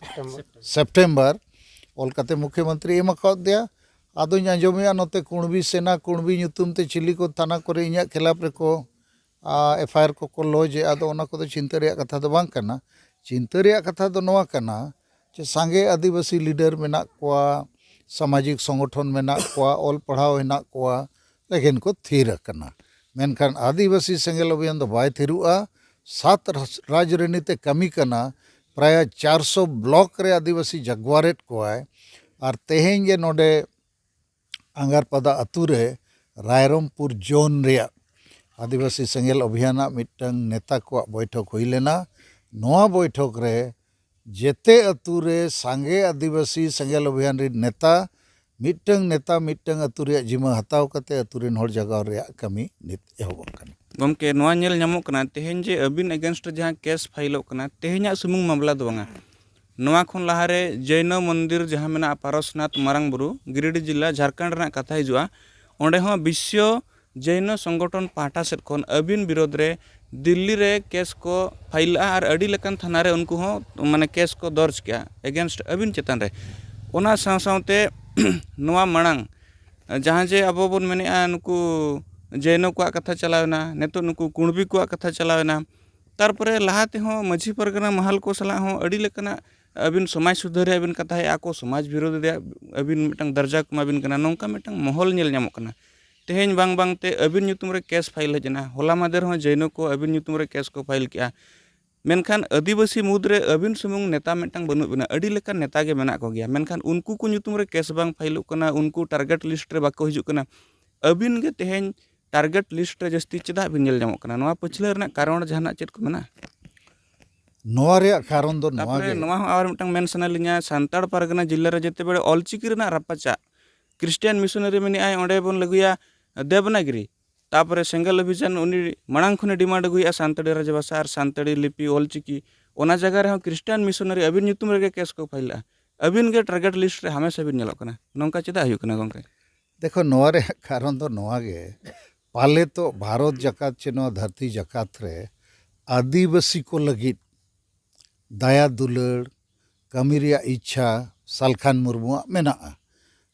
ᱥᱮᱯᱴᱮᱢᱵᱟᱨ ᱚᱞ ᱠᱟᱛᱮ ᱢᱩᱠᱷᱭᱚᱢᱚᱱᱛᱨᱤ ᱮᱢ ᱟᱠᱟᱫ ᱫᱮᱭᱟ᱾ ᱟᱫᱚᱧ ᱟᱸᱡᱚᱢᱮᱜᱼᱟ ᱱᱚᱛᱮ ᱠᱩᱬᱵᱤ ᱥᱮᱱᱟ, ᱠᱩᱬᱵᱤ ᱧᱩᱛᱩᱢ ᱛᱮ ᱪᱤᱞᱤ ᱠᱚ ᱛᱷᱟᱱᱟ ᱠᱚᱨᱮ ᱤᱧᱟᱹᱜ ᱠᱷᱤᱞᱟᱯ ᱨᱮᱠᱚ ᱮᱯᱷ ᱟᱭ ᱟᱨ ᱠᱚᱠᱚ ᱞᱚᱡᱽ ᱮᱫᱟ, ᱟᱫᱚ ᱚᱱᱟ ᱠᱚᱫᱚ ᱪᱤᱱᱛᱟᱹ ᱨᱮᱭᱟᱜ ᱠᱟᱛᱷᱟ ᱫᱚ ᱵᱟᱝ ᱠᱟᱱᱟ᱾ ᱪᱤᱱᱛᱟᱹ ᱨᱮᱭᱟᱜ ᱠᱟᱛᱷᱟ ᱫᱚ ᱱᱚᱣᱟ ᱠᱟᱱᱟ ᱡᱮ ᱥᱟᱸᱜᱮ ᱟᱹᱫᱤᱵᱟᱹᱥᱤ ᱞᱤᱰᱟᱨ ᱢᱮᱱᱟᱜ ᱠᱚᱣᱟ, ᱥᱟᱢᱟᱡᱤᱠ ᱥᱚᱝᱜᱚᱴᱷᱚᱱ ᱢᱮᱱᱟᱜ ᱠᱚᱣᱟ, ᱚᱞ ᱯᱟᱲᱦᱟᱣ ᱦᱮᱱᱟᱜ ᱠᱚᱣᱟ, ᱞᱮᱠᱤᱱ ᱠᱚ ᱛᱷᱤᱨ ᱟᱠᱟᱱᱟ᱾ ᱢᱮᱱᱠᱷᱟᱱ ᱟᱹᱫᱤᱵᱟᱹᱥᱤ ᱥᱮᱸᱜᱮᱞ ᱚᱵᱷᱤᱭᱟᱱ ᱫᱚ ᱵᱟᱭ ᱛᱷᱤᱨᱩᱜᱼᱟ᱾ ᱥᱟᱛ ᱨᱟᱡᱽ-, ᱨᱟᱡᱽᱨᱟᱱᱤ ᱛᱮ ᱠᱟᱹᱢᱤ ᱠᱟᱱᱟ᱾ ᱯᱨᱟᱭ ᱪᱟᱨᱥᱚ ᱵᱞᱚᱠ ᱨᱮ ᱟᱹᱫᱤᱵᱟᱹᱥᱤ ᱡᱟᱜᱣᱟᱨᱮᱫ ᱠᱚᱣᱟᱭ᱾ ᱟᱨ ᱛᱮᱦᱮᱧ ᱜᱮ ᱱᱚᱰᱮ ᱟᱸᱜᱟᱨᱯᱟᱫᱟ ᱟᱹᱛᱩ ᱨᱮ ᱨᱟᱭᱨᱚᱝᱯᱩᱨ ᱡᱳᱱ ᱨᱮᱭᱟᱜ ᱟᱹᱫᱤᱵᱟᱹᱥᱤ ᱥᱮᱸᱜᱮᱞ ᱚᱵᱷᱤᱭᱟᱱᱟᱜ ᱢᱤᱫᱴᱟᱝ ᱱᱮᱛᱟ ᱠᱚᱣᱟᱜ ᱵᱳᱭᱴᱷᱚᱠ ᱦᱩᱭ ᱞᱮᱱᱟ᱾ ᱱᱚᱣᱟ ᱵᱳᱭᱴᱷᱚᱠ ᱨᱮ ᱡᱮᱛᱮ ᱟᱹᱛᱩ ᱨᱮ ᱥᱟᱸᱜᱮ ᱟᱹᱫᱤᱵᱟᱹᱥᱤ ᱥᱮᱸᱜᱮᱞ ᱚᱵᱷᱤᱭᱟᱱ ᱨᱤᱱ ᱱᱮᱛᱟ, ᱢᱤᱫᱴᱟᱝ ᱱᱮᱛᱟ ᱢᱤᱫᱴᱟᱝ ᱟᱹᱛᱩ ᱨᱮᱭᱟᱜ ᱡᱤᱢᱟᱹ ᱦᱟᱛᱟᱣ ᱠᱟᱛᱮ ᱟᱹᱛᱩ ᱨᱤᱱ ᱦᱚᱲ ᱡᱟᱜᱟᱣ ᱨᱮᱭᱟᱜ ᱠᱟᱹᱢᱤ ᱱᱤᱛ ᱮᱦᱚᱵᱚᱜ ᱠᱟᱱᱟ᱾ ᱜᱚᱢᱠᱮ, ᱱᱚᱣᱟ ᱧᱮᱞ ᱧᱟᱢᱚᱜ ᱠᱟᱱᱟ ᱛᱮᱦᱮᱧ ᱡᱮ ᱟᱹᱵᱤᱱ against ᱨᱮ ᱡᱟᱦᱟᱸ ᱠᱮᱥ ᱯᱷᱟᱭᱤᱞᱚᱜ ᱠᱟᱱᱟ, ᱛᱮᱦᱮᱧᱟᱜ ᱥᱩᱢᱩᱝ ᱢᱟᱢᱞᱟ ᱫᱚ ᱵᱟᱝᱟ᱾ ᱱᱚᱣᱟ ᱠᱷᱚᱱ ᱞᱟᱦᱟᱨᱮ ᱡᱚᱭᱱᱚ ᱢᱚᱱᱫᱤᱨ ᱡᱟᱦᱟᱸ ᱢᱮᱱᱟᱜᱼᱟ ᱯᱟᱨᱚᱥᱱᱟᱛᱷ ᱢᱟᱨᱟᱝ ᱵᱩᱨᱩ, ᱜᱤᱨᱤᱰᱤ ᱡᱤᱞᱟ, ᱡᱷᱟᱲᱠᱷᱚᱸᱰ ᱨᱮᱱᱟᱜ ᱠᱟᱛᱷᱟ ᱦᱤᱡᱩᱜᱼᱟ, ᱚᱸᱰᱮ ᱦᱚᱸ ᱵᱤᱥᱥᱚ ᱡᱚᱭᱱᱚ ᱥᱚᱝᱜᱚᱴᱷᱚᱱ ᱯᱟᱦᱴᱟ ᱥᱮᱫ ᱠᱷᱚᱱ ᱟᱹᱵᱤᱱ ᱵᱤᱨᱳᱫᱷ ᱨᱮ ᱫᱤᱞᱞᱤ ᱨᱮ ᱠᱮᱥ ᱠᱚ ᱯᱷᱟᱭᱤᱞ ᱞᱮᱜᱼᱟ ᱟᱨ ᱟᱹᱰᱤ ᱞᱮᱠᱟᱱ ᱛᱷᱟᱱᱟ ᱨᱮ ᱩᱱᱠᱩ ᱦᱚᱸ ᱢᱟᱱᱮ ᱠᱮᱥ ᱠᱚ ᱫᱚᱨᱡᱽ ᱠᱮᱜᱼᱟ against ᱟᱹᱵᱤᱱ ᱪᱮᱛᱟᱱ ᱨᱮ᱾ ᱚᱱᱟ ᱥᱟᱶ ᱥᱟᱶᱛᱮ ᱱᱚᱣᱟ ᱢᱟᱲᱟᱝ ᱡᱟᱦᱟᱸ ᱡᱮ ᱟᱵᱚ ᱵᱚᱱ ᱢᱮᱱᱮᱜᱼᱟ ᱱᱩᱠᱩ ᱡᱚᱭᱱᱚ ᱠᱚᱣᱟᱜ ᱠᱟᱛᱷᱟ ᱪᱟᱞᱟᱣ ᱮᱱᱟ, ᱱᱤᱛᱚᱜ ᱱᱩᱠᱩ ᱠᱩᱬᱵᱤ ᱠᱚᱣᱟᱜ ᱠᱟᱛᱷᱟ ᱪᱟᱞᱟᱣ ᱮᱱᱟ, ᱛᱟᱨᱯᱚᱨᱮ ᱞᱟᱦᱟ ᱛᱮᱦᱚᱸ ᱢᱟᱹᱡᱷᱤ ᱯᱟᱨᱜᱟᱱᱟ ᱢᱟᱦᱟᱞ ᱠᱚ ᱥᱟᱞᱟᱜ ᱦᱚᱸ ᱟᱹᱰᱤ ᱞᱮᱠᱟᱱᱟᱜ ᱟᱹᱵᱤᱱ ᱥᱚᱢᱟᱡᱽ ᱥᱩᱫᱷᱟᱹᱨ ᱨᱮᱭᱟᱜ ᱵᱤᱱ ᱠᱟᱛᱷᱟᱭᱮᱫᱼᱟ, ᱟᱠᱚ ᱥᱚᱢᱟᱡᱽ ᱵᱤᱨᱳᱫᱷ ᱨᱮᱭᱟᱜ ᱟᱹᱵᱤᱱ ᱢᱤᱫᱴᱟᱝ ᱫᱟᱨᱡᱟ ᱠᱚ ᱮᱢᱟ ᱵᱤᱱ ᱠᱟᱱᱟ, ᱱᱚᱝᱠᱟ ᱢᱤᱫᱴᱟᱝ ᱢᱚᱦᱚᱞ ᱧᱮᱞ ᱧᱟᱢᱚᱜ ᱠᱟᱱᱟ᱾ ᱛᱮᱦᱮᱧ ᱵᱟᱝ ᱵᱟᱝ ᱛᱮ ᱟᱹᱵᱤᱱ ᱧᱩᱛᱩᱢ ᱨᱮ ᱠᱮᱥ ᱯᱷᱟᱭᱤᱞ ᱦᱮᱡ ᱮᱱᱟ, ᱦᱚᱞᱟ ᱢᱟᱫᱷᱮᱨ ᱦᱚᱸ ᱡᱚᱭᱱᱚ ᱠᱚ ᱟᱹᱵᱤᱱ ᱧᱩᱛᱩᱢ ᱨᱮ ᱠᱮᱥ ᱠᱚ ᱯᱷᱟᱭᱤᱞ ᱠᱮᱜᱼᱟ᱾ ᱢᱮᱱᱠᱷᱟᱱ ᱟᱹᱫᱤᱵᱟᱹᱥᱤ ᱢᱩᱫᱽᱨᱮ ᱟᱹᱵᱤᱱ ᱥᱩᱢᱩᱝ ᱱᱮᱛᱟ ᱢᱤᱫᱴᱟᱝ ᱵᱟᱹᱱᱩᱜ ᱵᱤᱱᱟ, ᱟᱹᱰᱤ ᱞᱮᱠᱟᱱ ᱱᱮᱛᱟ ᱜᱮ ᱢᱮᱱᱟᱜ ᱠᱚᱜᱮᱭᱟ, ᱢᱮᱱᱠᱷᱟᱱ ᱩᱱᱠᱩ ᱠᱚ ᱧᱩᱛᱩᱢ ᱨᱮ ᱠᱮᱥ ᱵᱟᱝ ᱯᱷᱟᱭᱤᱞᱚᱜ ᱠᱟᱱᱟ, ᱩᱱᱠᱩ ᱴᱟᱨᱜᱮᱴ ᱞᱤᱥᱴ ᱨᱮ ᱵᱟᱠᱚ ᱦᱤᱡᱩᱜ ᱠᱟᱱᱟ᱾ ᱟᱹᱵᱤᱱ ᱜᱮ ᱛᱮᱦᱮᱧ ᱴᱟᱨᱜᱮᱴ ᱞᱤᱥᱴ ᱨᱮ ᱡᱟᱹᱥᱛᱤ ᱪᱮᱫᱟᱜ ᱵᱤᱱ ᱧᱮᱞ ᱧᱟᱢᱚᱜ ᱠᱟᱱᱟ? ᱱᱚᱣᱟ ᱯᱟᱹᱪᱷᱞᱟᱹ ᱨᱮᱱᱟᱜ ᱠᱟᱨᱚᱱ ᱡᱟᱦᱟᱱᱟᱜ ᱪᱮᱫ ᱠᱚ ᱢᱮᱱᱟᱜᱼᱟ? ᱱᱚᱣᱟ ᱨᱮᱭᱟᱜ ᱠᱟᱨᱚᱱ ᱫᱚ ᱱᱚᱣᱟ ᱛᱟᱯᱚᱨᱮ ᱜᱮ᱾ ᱱᱚᱣᱟ ᱦᱚᱸ ᱟᱨ ᱢᱤᱫᱴᱟᱝ ᱢᱮᱱ ᱥᱟᱱᱟ ᱞᱤᱧᱟ, ᱥᱟᱱᱛᱟᱲ ᱯᱟᱨᱜᱟᱱᱟ ᱡᱤᱞᱟᱹ ᱨᱮ ᱡᱮᱛᱮ ᱵᱮᱲᱮ ᱚᱞᱪᱤᱠᱤ ᱨᱮᱱᱟᱜ ᱨᱟᱯᱟᱪᱟᱜ, ᱠᱷᱨᱤᱥᱴᱤᱭᱟᱱ ᱢᱤᱥᱚᱱᱟᱨᱤ ᱢᱮᱱᱮᱫᱼᱟᱭ ᱚᱸᱰᱮ ᱵᱚᱱ ᱞᱟᱹᱜᱩᱭᱟ ᱫᱮᱵᱽᱱᱟᱜᱽᱨᱤ, ᱛᱟᱯᱚᱨᱮ ᱥᱮᱸᱜᱮᱞ ᱚᱵᱷᱤᱡᱟᱱ ᱩᱱᱤ ᱢᱟᱲᱟᱝ ᱠᱷᱚᱱᱮ ᱰᱤᱢᱟᱱᱰ ᱟᱹᱜᱩᱭᱮᱫᱼᱟ ᱥᱟᱱᱛᱟᱲᱤ ᱨᱟᱡᱽᱵᱷᱟᱥᱟ ᱟᱨ ᱥᱟᱱᱛᱟᱲᱤ ᱞᱤᱯᱤ ᱚᱞᱪᱤᱠᱤ, ᱚᱱᱟ ᱡᱟᱭᱜᱟ ᱨᱮᱦᱚᱸ ᱠᱷᱨᱤᱥᱴᱤᱭᱟᱱ ᱢᱤᱥᱚᱱᱟᱨᱤ ᱟᱹᱵᱤᱱ ᱧᱩᱛᱩᱢ ᱨᱮᱜᱮ ᱠᱮᱥ ᱠᱚ ᱯᱷᱟᱭᱤᱞᱟ, ᱟᱹᱵᱤᱱ ᱜᱮ ᱴᱟᱨᱜᱮᱴ ᱞᱤᱥᱴ ᱨᱮ ᱦᱟᱢᱮᱥᱟ ᱵᱤᱱ ᱧᱮᱞᱚᱜ ᱠᱟᱱᱟ᱾ ᱱᱚᱝᱠᱟ ᱪᱮᱫᱟᱜ ᱦᱩᱭᱩᱜ ᱠᱟᱱᱟ ᱜᱚᱢᱠᱮ? ᱫᱮᱠᱷᱚ, ᱱᱚᱣᱟ ᱨᱮᱭᱟᱜ ᱠᱟᱨᱚᱱ ᱫᱚ ᱱᱚᱣᱟ ᱜᱮ, ᱯᱟᱞᱮ ᱛᱚ ᱵᱷᱟᱨᱚᱛ ᱡᱟᱠᱟᱛ ᱪᱮ ᱱᱚᱣᱟ ᱫᱷᱟᱹᱨᱛᱤ ᱡᱟᱠᱟᱛ ᱨᱮ ᱟᱹᱫᱤᱵᱟᱹᱥᱤ ᱠᱚ ᱞᱟᱹᱜᱤᱫ ᱫᱟᱭᱟ ᱫᱩᱞᱟᱹᱲ, ᱠᱟᱹᱢᱤ ᱨᱮᱭᱟᱜ ᱤᱪᱪᱷᱟ ᱥᱟᱞᱠᱷᱟᱱ ᱢᱩᱨᱢᱩᱣᱟᱜ ᱢᱮᱱᱟᱜᱼᱟ᱾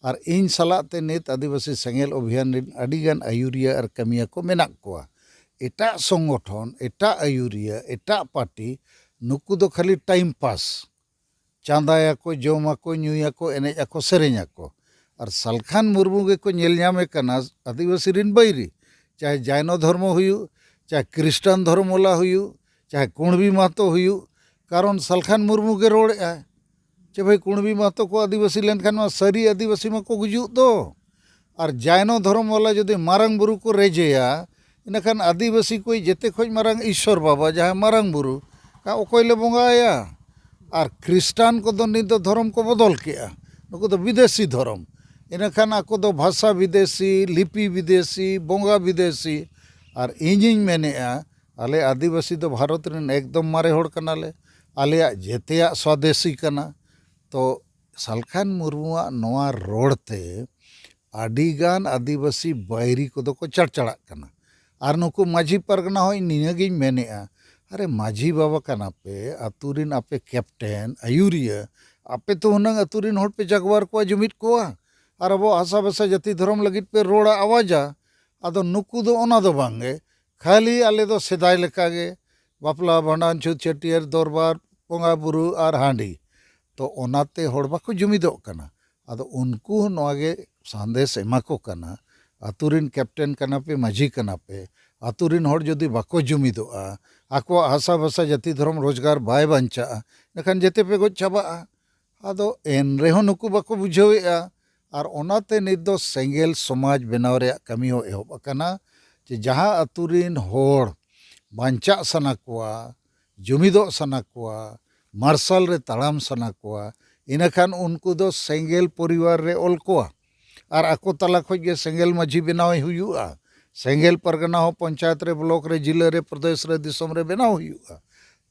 ᱟᱨ ᱤᱧ ᱥᱟᱞᱟᱜ ᱛᱮ ᱱᱤᱛ ᱟᱹᱫᱤᱵᱟᱹᱥᱤ ᱥᱮᱸᱜᱮᱞ ᱚᱵᱷᱤᱭᱟᱱ ᱨᱮᱱ ᱟᱹᱰᱤᱜᱟᱱ ᱟᱹᱭᱩᱨᱤᱭᱟᱹ ᱟᱨ ᱠᱟᱹᱢᱤᱭᱟᱹ ᱠᱚ ᱢᱮᱱᱟᱜ ᱠᱚᱣᱟ᱾ ᱮᱴᱟᱜ ᱥᱚᱝᱜᱚᱴᱷᱚᱱ, ᱮᱴᱟᱜ ᱟᱹᱭᱩᱨᱤᱭᱟᱹ, ᱮᱴᱟᱜ ᱯᱟᱨᱴᱤ, ᱱᱩᱠᱩ ᱫᱚ ᱠᱷᱟᱹᱞᱤ ᱴᱟᱭᱤᱢ ᱯᱟᱥ, ᱪᱟᱸᱫᱟᱭᱟᱠᱚ, ᱡᱚᱢᱟᱠᱚ, ᱧᱩᱭᱟᱠᱚ, ᱮᱱᱮᱡ ᱟᱠᱚ, ᱥᱮᱨᱮᱧ ᱟᱠᱚ᱾ ᱟᱨ ᱥᱟᱞᱠᱷᱟᱱ ᱢᱩᱨᱢᱩ ᱜᱮᱠᱚ ᱧᱮᱞ ᱧᱟᱢᱮ ᱠᱟᱱᱟ ᱟᱹᱫᱤᱵᱟᱹᱥᱤ ᱨᱮᱱ ᱵᱟᱹᱭᱨᱤ, ᱪᱟᱦᱮ ᱡᱟᱭᱱᱚ ᱫᱷᱚᱨᱢᱚ ᱦᱩᱭᱩᱜ, ᱪᱟᱦᱮ ᱠᱷᱨᱤᱥᱴᱟᱱ ᱫᱷᱚᱨᱢᱚᱞᱟ ᱦᱩᱭᱩᱜ, ᱪᱟᱦᱮ ᱠᱩᱬᱵᱤ ᱢᱟᱦᱟᱛᱚ ᱦᱩᱭᱩᱜ, ᱠᱟᱨᱚᱱ ᱥᱟᱞᱠᱷᱟᱱ ᱢᱩᱨᱢᱩ ᱜᱮ ᱨᱚᱲᱮᱫᱼᱟᱭ ᱡᱮ ᱵᱷᱟᱹᱭ ᱠᱩᱬᱵᱤ ᱢᱟᱦᱟᱛᱚ ᱠᱚ ᱟᱹᱫᱤᱵᱟᱹᱥᱤ ᱞᱮᱱᱠᱷᱟᱱ ᱢᱟ ᱥᱟᱹᱨᱤ ᱟᱹᱫᱤᱵᱟᱹᱥᱤ ᱢᱟᱠᱚ ᱜᱩᱡᱩᱜ ᱫᱚ᱾ ᱟᱨ ᱡᱟᱭᱱᱚ ᱫᱷᱚᱨᱚᱢ ᱵᱟᱞᱟ ᱡᱩᱫᱤ ᱢᱟᱨᱟᱝ ᱵᱩᱨᱩ ᱠᱚ ᱨᱮᱡᱮᱭᱟ, ᱤᱱᱟᱹᱠᱷᱟᱱ ᱟᱹᱫᱤᱵᱟᱹᱥᱤ ᱠᱚ ᱡᱮᱛᱮ ᱠᱷᱚᱱ ᱢᱟᱨᱟᱝ ᱤᱥᱥᱚᱨ ᱵᱟᱵᱟ, ᱡᱟᱦᱟᱸᱭ ᱢᱟᱨᱟᱝ ᱵᱩᱨᱩ, ᱚᱠᱚᱭ ᱞᱮ ᱵᱚᱸᱜᱟ ᱟᱭᱟ? ᱟᱨ ᱠᱷᱨᱤᱥᱴᱟᱱ ᱠᱚᱫᱚ ᱱᱤᱛ ᱫᱚ ᱫᱷᱚᱨᱚᱢ ᱠᱚ ᱵᱚᱫᱚᱞ ᱠᱮᱜᱼᱟ, ᱱᱩᱠᱩ ᱫᱚ ᱵᱤᱫᱮᱥᱤ ᱫᱷᱚᱨᱚᱢ᱾ ᱤᱱᱟᱹᱠᱷᱟᱱ ᱟᱠᱚ ᱫᱚ ᱵᱷᱟᱥᱟ ᱵᱤᱫᱮᱥᱤ, ᱞᱤᱯᱤ ᱵᱤᱫᱮᱥᱤ, ᱵᱚᱸᱜᱟ ᱵᱤᱫᱮᱥᱤ᱾ ᱟᱨ ᱤᱧᱤᱧ ᱢᱮᱱᱮᱫᱼᱟ, ᱟᱞᱮ ᱟᱹᱫᱤᱵᱟᱹᱥᱤ ᱫᱚ ᱵᱷᱟᱨᱚᱛ ᱨᱮᱱ ᱮᱠᱫᱚᱢ ᱢᱟᱨᱮ ᱦᱚᱲ ᱠᱟᱱᱟᱞᱮ, ᱟᱞᱮᱭᱟᱜ ᱡᱮᱛᱮᱭᱟᱜ ᱥᱣᱟᱫᱮᱥᱤ ᱠᱟᱱᱟ᱾ ᱛᱚ ᱥᱟᱞᱠᱷᱟᱱ ᱢᱩᱨᱢᱩᱣᱟᱜ ᱱᱚᱣᱟ ᱨᱚᱲ ᱛᱮ ᱟᱹᱰᱤᱜᱟᱱ ᱟᱹᱫᱤᱵᱟᱹᱥᱤ ᱵᱟᱹᱭᱨᱤ ᱠᱚᱫᱚ ᱠᱚ ᱪᱟᱲᱪᱟᱲᱟᱜ ᱠᱟᱱᱟ᱾ ᱟᱨ ᱱᱩᱠᱩ ᱢᱟᱹᱡᱷᱤ ᱯᱟᱨᱜᱟᱱᱟ ᱦᱚᱸ ᱤᱧ ᱱᱤᱭᱟᱹᱜᱤᱧ ᱢᱮᱱᱮᱫᱼᱟ, ᱟᱨᱮ ᱢᱟᱹᱡᱷᱤ ᱵᱟᱵᱟ ᱠᱟᱱᱟ ᱯᱮ, ᱟᱹᱛᱩ ᱨᱤᱱ ᱟᱯᱮ ᱠᱮᱯᱴᱮᱱ, ᱟᱹᱭᱩᱨᱤᱭᱟᱹ, ᱟᱯᱮ ᱛᱚ ᱦᱩᱱᱟᱹᱝ ᱟᱹᱛᱩ ᱨᱤᱱ ᱦᱚᱲ ᱯᱮ ᱡᱟᱜᱣᱟᱨ ᱠᱚᱣᱟ, ᱡᱩᱢᱤᱫ ᱠᱚᱣᱟ, ᱟᱨ ᱟᱵᱚ ᱦᱟᱥᱟ ᱵᱷᱟᱥᱟ ᱡᱟᱹᱛᱤ ᱫᱷᱚᱨᱚᱢ ᱞᱟᱹᱜᱤᱫ ᱯᱮ ᱨᱚᱲᱟ, ᱟᱣᱟᱡᱟ᱾ ᱟᱫᱚ ᱱᱩᱠᱩ ᱫᱚ ᱚᱱᱟ ᱫᱚ ᱵᱟᱝᱜᱮ, ᱠᱷᱟᱹᱞᱤ ᱟᱞᱮ ᱫᱚ ᱥᱮᱫᱟᱭ ᱞᱮᱠᱟᱜᱮ ᱵᱟᱯᱞᱟ, ᱵᱷᱟᱸᱰᱟᱱ, ᱪᱷᱩᱛ, ᱪᱷᱟᱹᱴᱭᱟᱹᱨ, ᱫᱚᱨᱵᱟᱨ, ᱵᱚᱸᱜᱟ ᱵᱩᱨᱩ ᱟᱨ ᱦᱟᱺᱰᱤ᱾ ᱛᱚ ᱚᱱᱟᱛᱮ ᱦᱚᱲ ᱵᱟᱠᱚ ᱡᱩᱢᱤᱫᱚᱜ ᱠᱟᱱᱟ᱾ ᱟᱫᱚ ᱩᱱᱠᱩ ᱦᱚᱸ ᱱᱚᱣᱟ ᱜᱮ ᱥᱟᱸᱫᱮᱥ ᱮᱢᱟ ᱠᱚ ᱠᱟᱱᱟ, ᱟᱹᱛᱩ ᱨᱤᱱ ᱠᱮᱯᱴᱮᱱ ᱠᱟᱱᱟ ᱯᱮ, ᱢᱟᱹᱡᱷᱤ ᱠᱟᱱᱟ ᱯᱮ, ᱟᱛᱳ ᱨᱤᱱ ᱦᱚᱲ ᱡᱩᱫᱤ ᱵᱟᱠᱚ ᱡᱩᱢᱤᱫᱚᱜᱼᱟ, ᱟᱠᱚᱣᱟᱜ ᱦᱟᱥᱟ ᱵᱷᱟᱥᱟ ᱡᱟᱹᱛᱤ ᱫᱷᱚᱨᱚᱢ ᱨᱳᱡᱽᱜᱟᱨ ᱵᱟᱭ ᱵᱟᱧᱪᱟᱜᱼᱟ, ᱤᱱᱟᱹᱠᱷᱟᱱ ᱡᱮᱛᱮ ᱯᱮ ᱜᱚᱡ ᱪᱟᱵᱟᱜᱼᱟ᱾ ᱟᱫᱚ ᱮᱱ ᱨᱮᱦᱚᱸ ᱱᱩᱠᱩ ᱵᱟᱠᱚ ᱵᱩᱡᱷᱟᱹᱣᱮᱫᱼᱟ᱾ ᱟᱨ ᱚᱱᱟᱛᱮ ᱱᱤᱛ ᱫᱚ ᱥᱮᱸᱜᱮᱞ ᱥᱚᱢᱟᱡᱽ ᱵᱮᱱᱟᱣ ᱨᱮᱭᱟᱜ ᱠᱟᱹᱢᱤ ᱦᱚᱸ ᱮᱦᱚᱵ ᱟᱠᱟᱱᱟ, ᱡᱮ ᱡᱟᱦᱟᱸ ᱟᱛᱳ ᱨᱤᱱ ᱦᱚᱲ ᱵᱟᱧᱪᱟᱜ ᱥᱟᱱᱟ ᱠᱚᱣᱟ, ᱡᱩᱢᱤᱫᱚᱜ ᱥᱟᱱᱟ ᱠᱚᱣᱟ, ᱢᱟᱨᱥᱟᱞ ᱨᱮ ᱛᱟᱲᱟᱢ ᱥᱟᱱᱟ ᱠᱚᱣᱟ, ᱤᱱᱟᱹᱠᱷᱟᱱ ᱩᱱᱠᱩ ᱫᱚ ᱥᱮᱸᱜᱮᱞ ᱯᱚᱨᱤᱵᱟᱨ ᱨᱮ ᱚᱞ ᱠᱚᱣᱟ᱾ ᱟᱨ ᱟᱠᱚ ᱛᱟᱞᱟ ᱠᱷᱚᱱ ᱜᱮ ᱥᱮᱸᱜᱮᱞ ᱢᱟᱹᱡᱷᱤ ᱵᱮᱱᱟᱣᱮ ᱦᱩᱭᱩᱜᱼᱟ᱾ ᱥᱮᱸᱜᱮᱞ ᱯᱟᱨᱜᱟᱱᱟ ᱦᱚᱸ ᱯᱚᱧᱪᱟᱭᱮᱛ ᱨᱮ, ᱵᱞᱚᱠ ᱨᱮ, ᱡᱤᱞᱟᱹ ᱨᱮ, ᱯᱨᱚᱫᱮᱥ ᱨᱮ, ᱫᱤᱥᱚᱢ ᱨᱮ ᱵᱮᱱᱟᱣ ᱦᱩᱭᱩᱜᱼᱟ,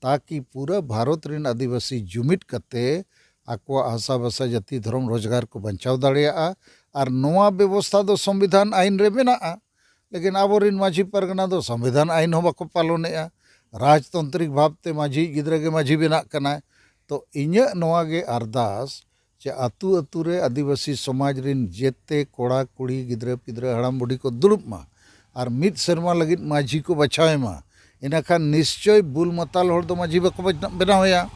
ᱛᱟᱠᱤ ᱯᱩᱨᱟᱹ ᱵᱷᱟᱨᱚᱛ ᱨᱮᱱ ᱟᱹᱫᱤᱵᱟᱹᱥᱤ ᱡᱩᱢᱤᱫ ᱠᱟᱛᱮ ᱟᱠᱚᱣᱟᱜ ᱦᱟᱥᱟ ᱵᱷᱟᱥᱟ ᱡᱟᱹᱛᱤ ᱫᱷᱚᱨᱚᱢ ᱨᱳᱡᱽᱜᱟᱨ ᱠᱚ ᱵᱟᱧᱪᱟᱣ ᱫᱟᱲᱮᱭᱟᱜᱼᱟ᱾ ᱟᱨ ᱱᱚᱣᱟ ᱵᱮᱵᱚᱥᱛᱷᱟ ᱫᱚ ᱥᱚᱝᱵᱤᱫᱷᱟᱱ ᱟᱭᱤᱱ ᱨᱮ ᱢᱮᱱᱟᱜᱼᱟ᱾ ᱞᱮᱠᱤᱱ ᱟᱵᱚᱨᱮᱱ ᱢᱟᱹᱡᱷᱤ ᱯᱟᱨᱜᱟᱱᱟ ᱫᱚ ᱥᱚᱝᱵᱤᱫᱷᱟᱱ ᱟᱭᱤᱱ ᱦᱚᱸ ᱵᱟᱠᱚ ᱯᱟᱞᱚᱱᱮᱜᱼᱟ᱾ ᱨᱟᱡᱽᱛᱚᱱᱛᱨᱤᱠ ᱵᱷᱟᱵᱽᱛᱮ ᱢᱟᱹᱡᱷᱤ ᱜᱤᱫᱽᱨᱟᱹ ᱜᱮ ᱢᱟᱹᱡᱷᱤ ᱵᱮᱱᱟᱜ ᱠᱟᱱᱟᱭ᱾ ᱛᱚ ᱤᱧᱟᱹᱜ ᱱᱚᱣᱟ ᱜᱮ ᱟᱨᱫᱟᱥ ᱡᱮ ᱟᱹᱛᱩ ᱟᱹᱛᱩ ᱨᱮ ᱟᱹᱫᱤᱵᱟᱹᱥᱤ ᱥᱚᱢᱟᱡᱽ ᱨᱤᱱ ᱡᱮᱛᱮ ᱠᱚᱲᱟ, ᱠᱩᱲᱤ, ᱜᱤᱫᱽᱨᱟᱹ, ᱯᱤᱫᱽᱨᱟᱹ, ᱦᱟᱲᱟᱢ, ᱵᱩᱰᱷᱤ ᱠᱚ ᱫᱩᱲᱩᱵ ᱢᱟ ᱟᱨ ᱢᱤᱫ ᱥᱮᱨᱢᱟ ᱞᱟᱹᱜᱤᱫ ᱢᱟᱹᱡᱷᱤ ᱠᱚ ᱵᱟᱪᱷᱟᱣ ᱮᱢᱟ᱾ ᱤᱱᱟᱹᱠᱷᱟᱱ ᱱᱤᱥᱪᱚᱭ ᱵᱩᱞ ᱢᱟᱛᱟᱞ ᱦᱚᱲ ᱫᱚ ᱢᱟᱹᱡᱷᱤ ᱵᱟᱠᱚ ᱵᱮᱱᱟᱣᱮᱭᱟ,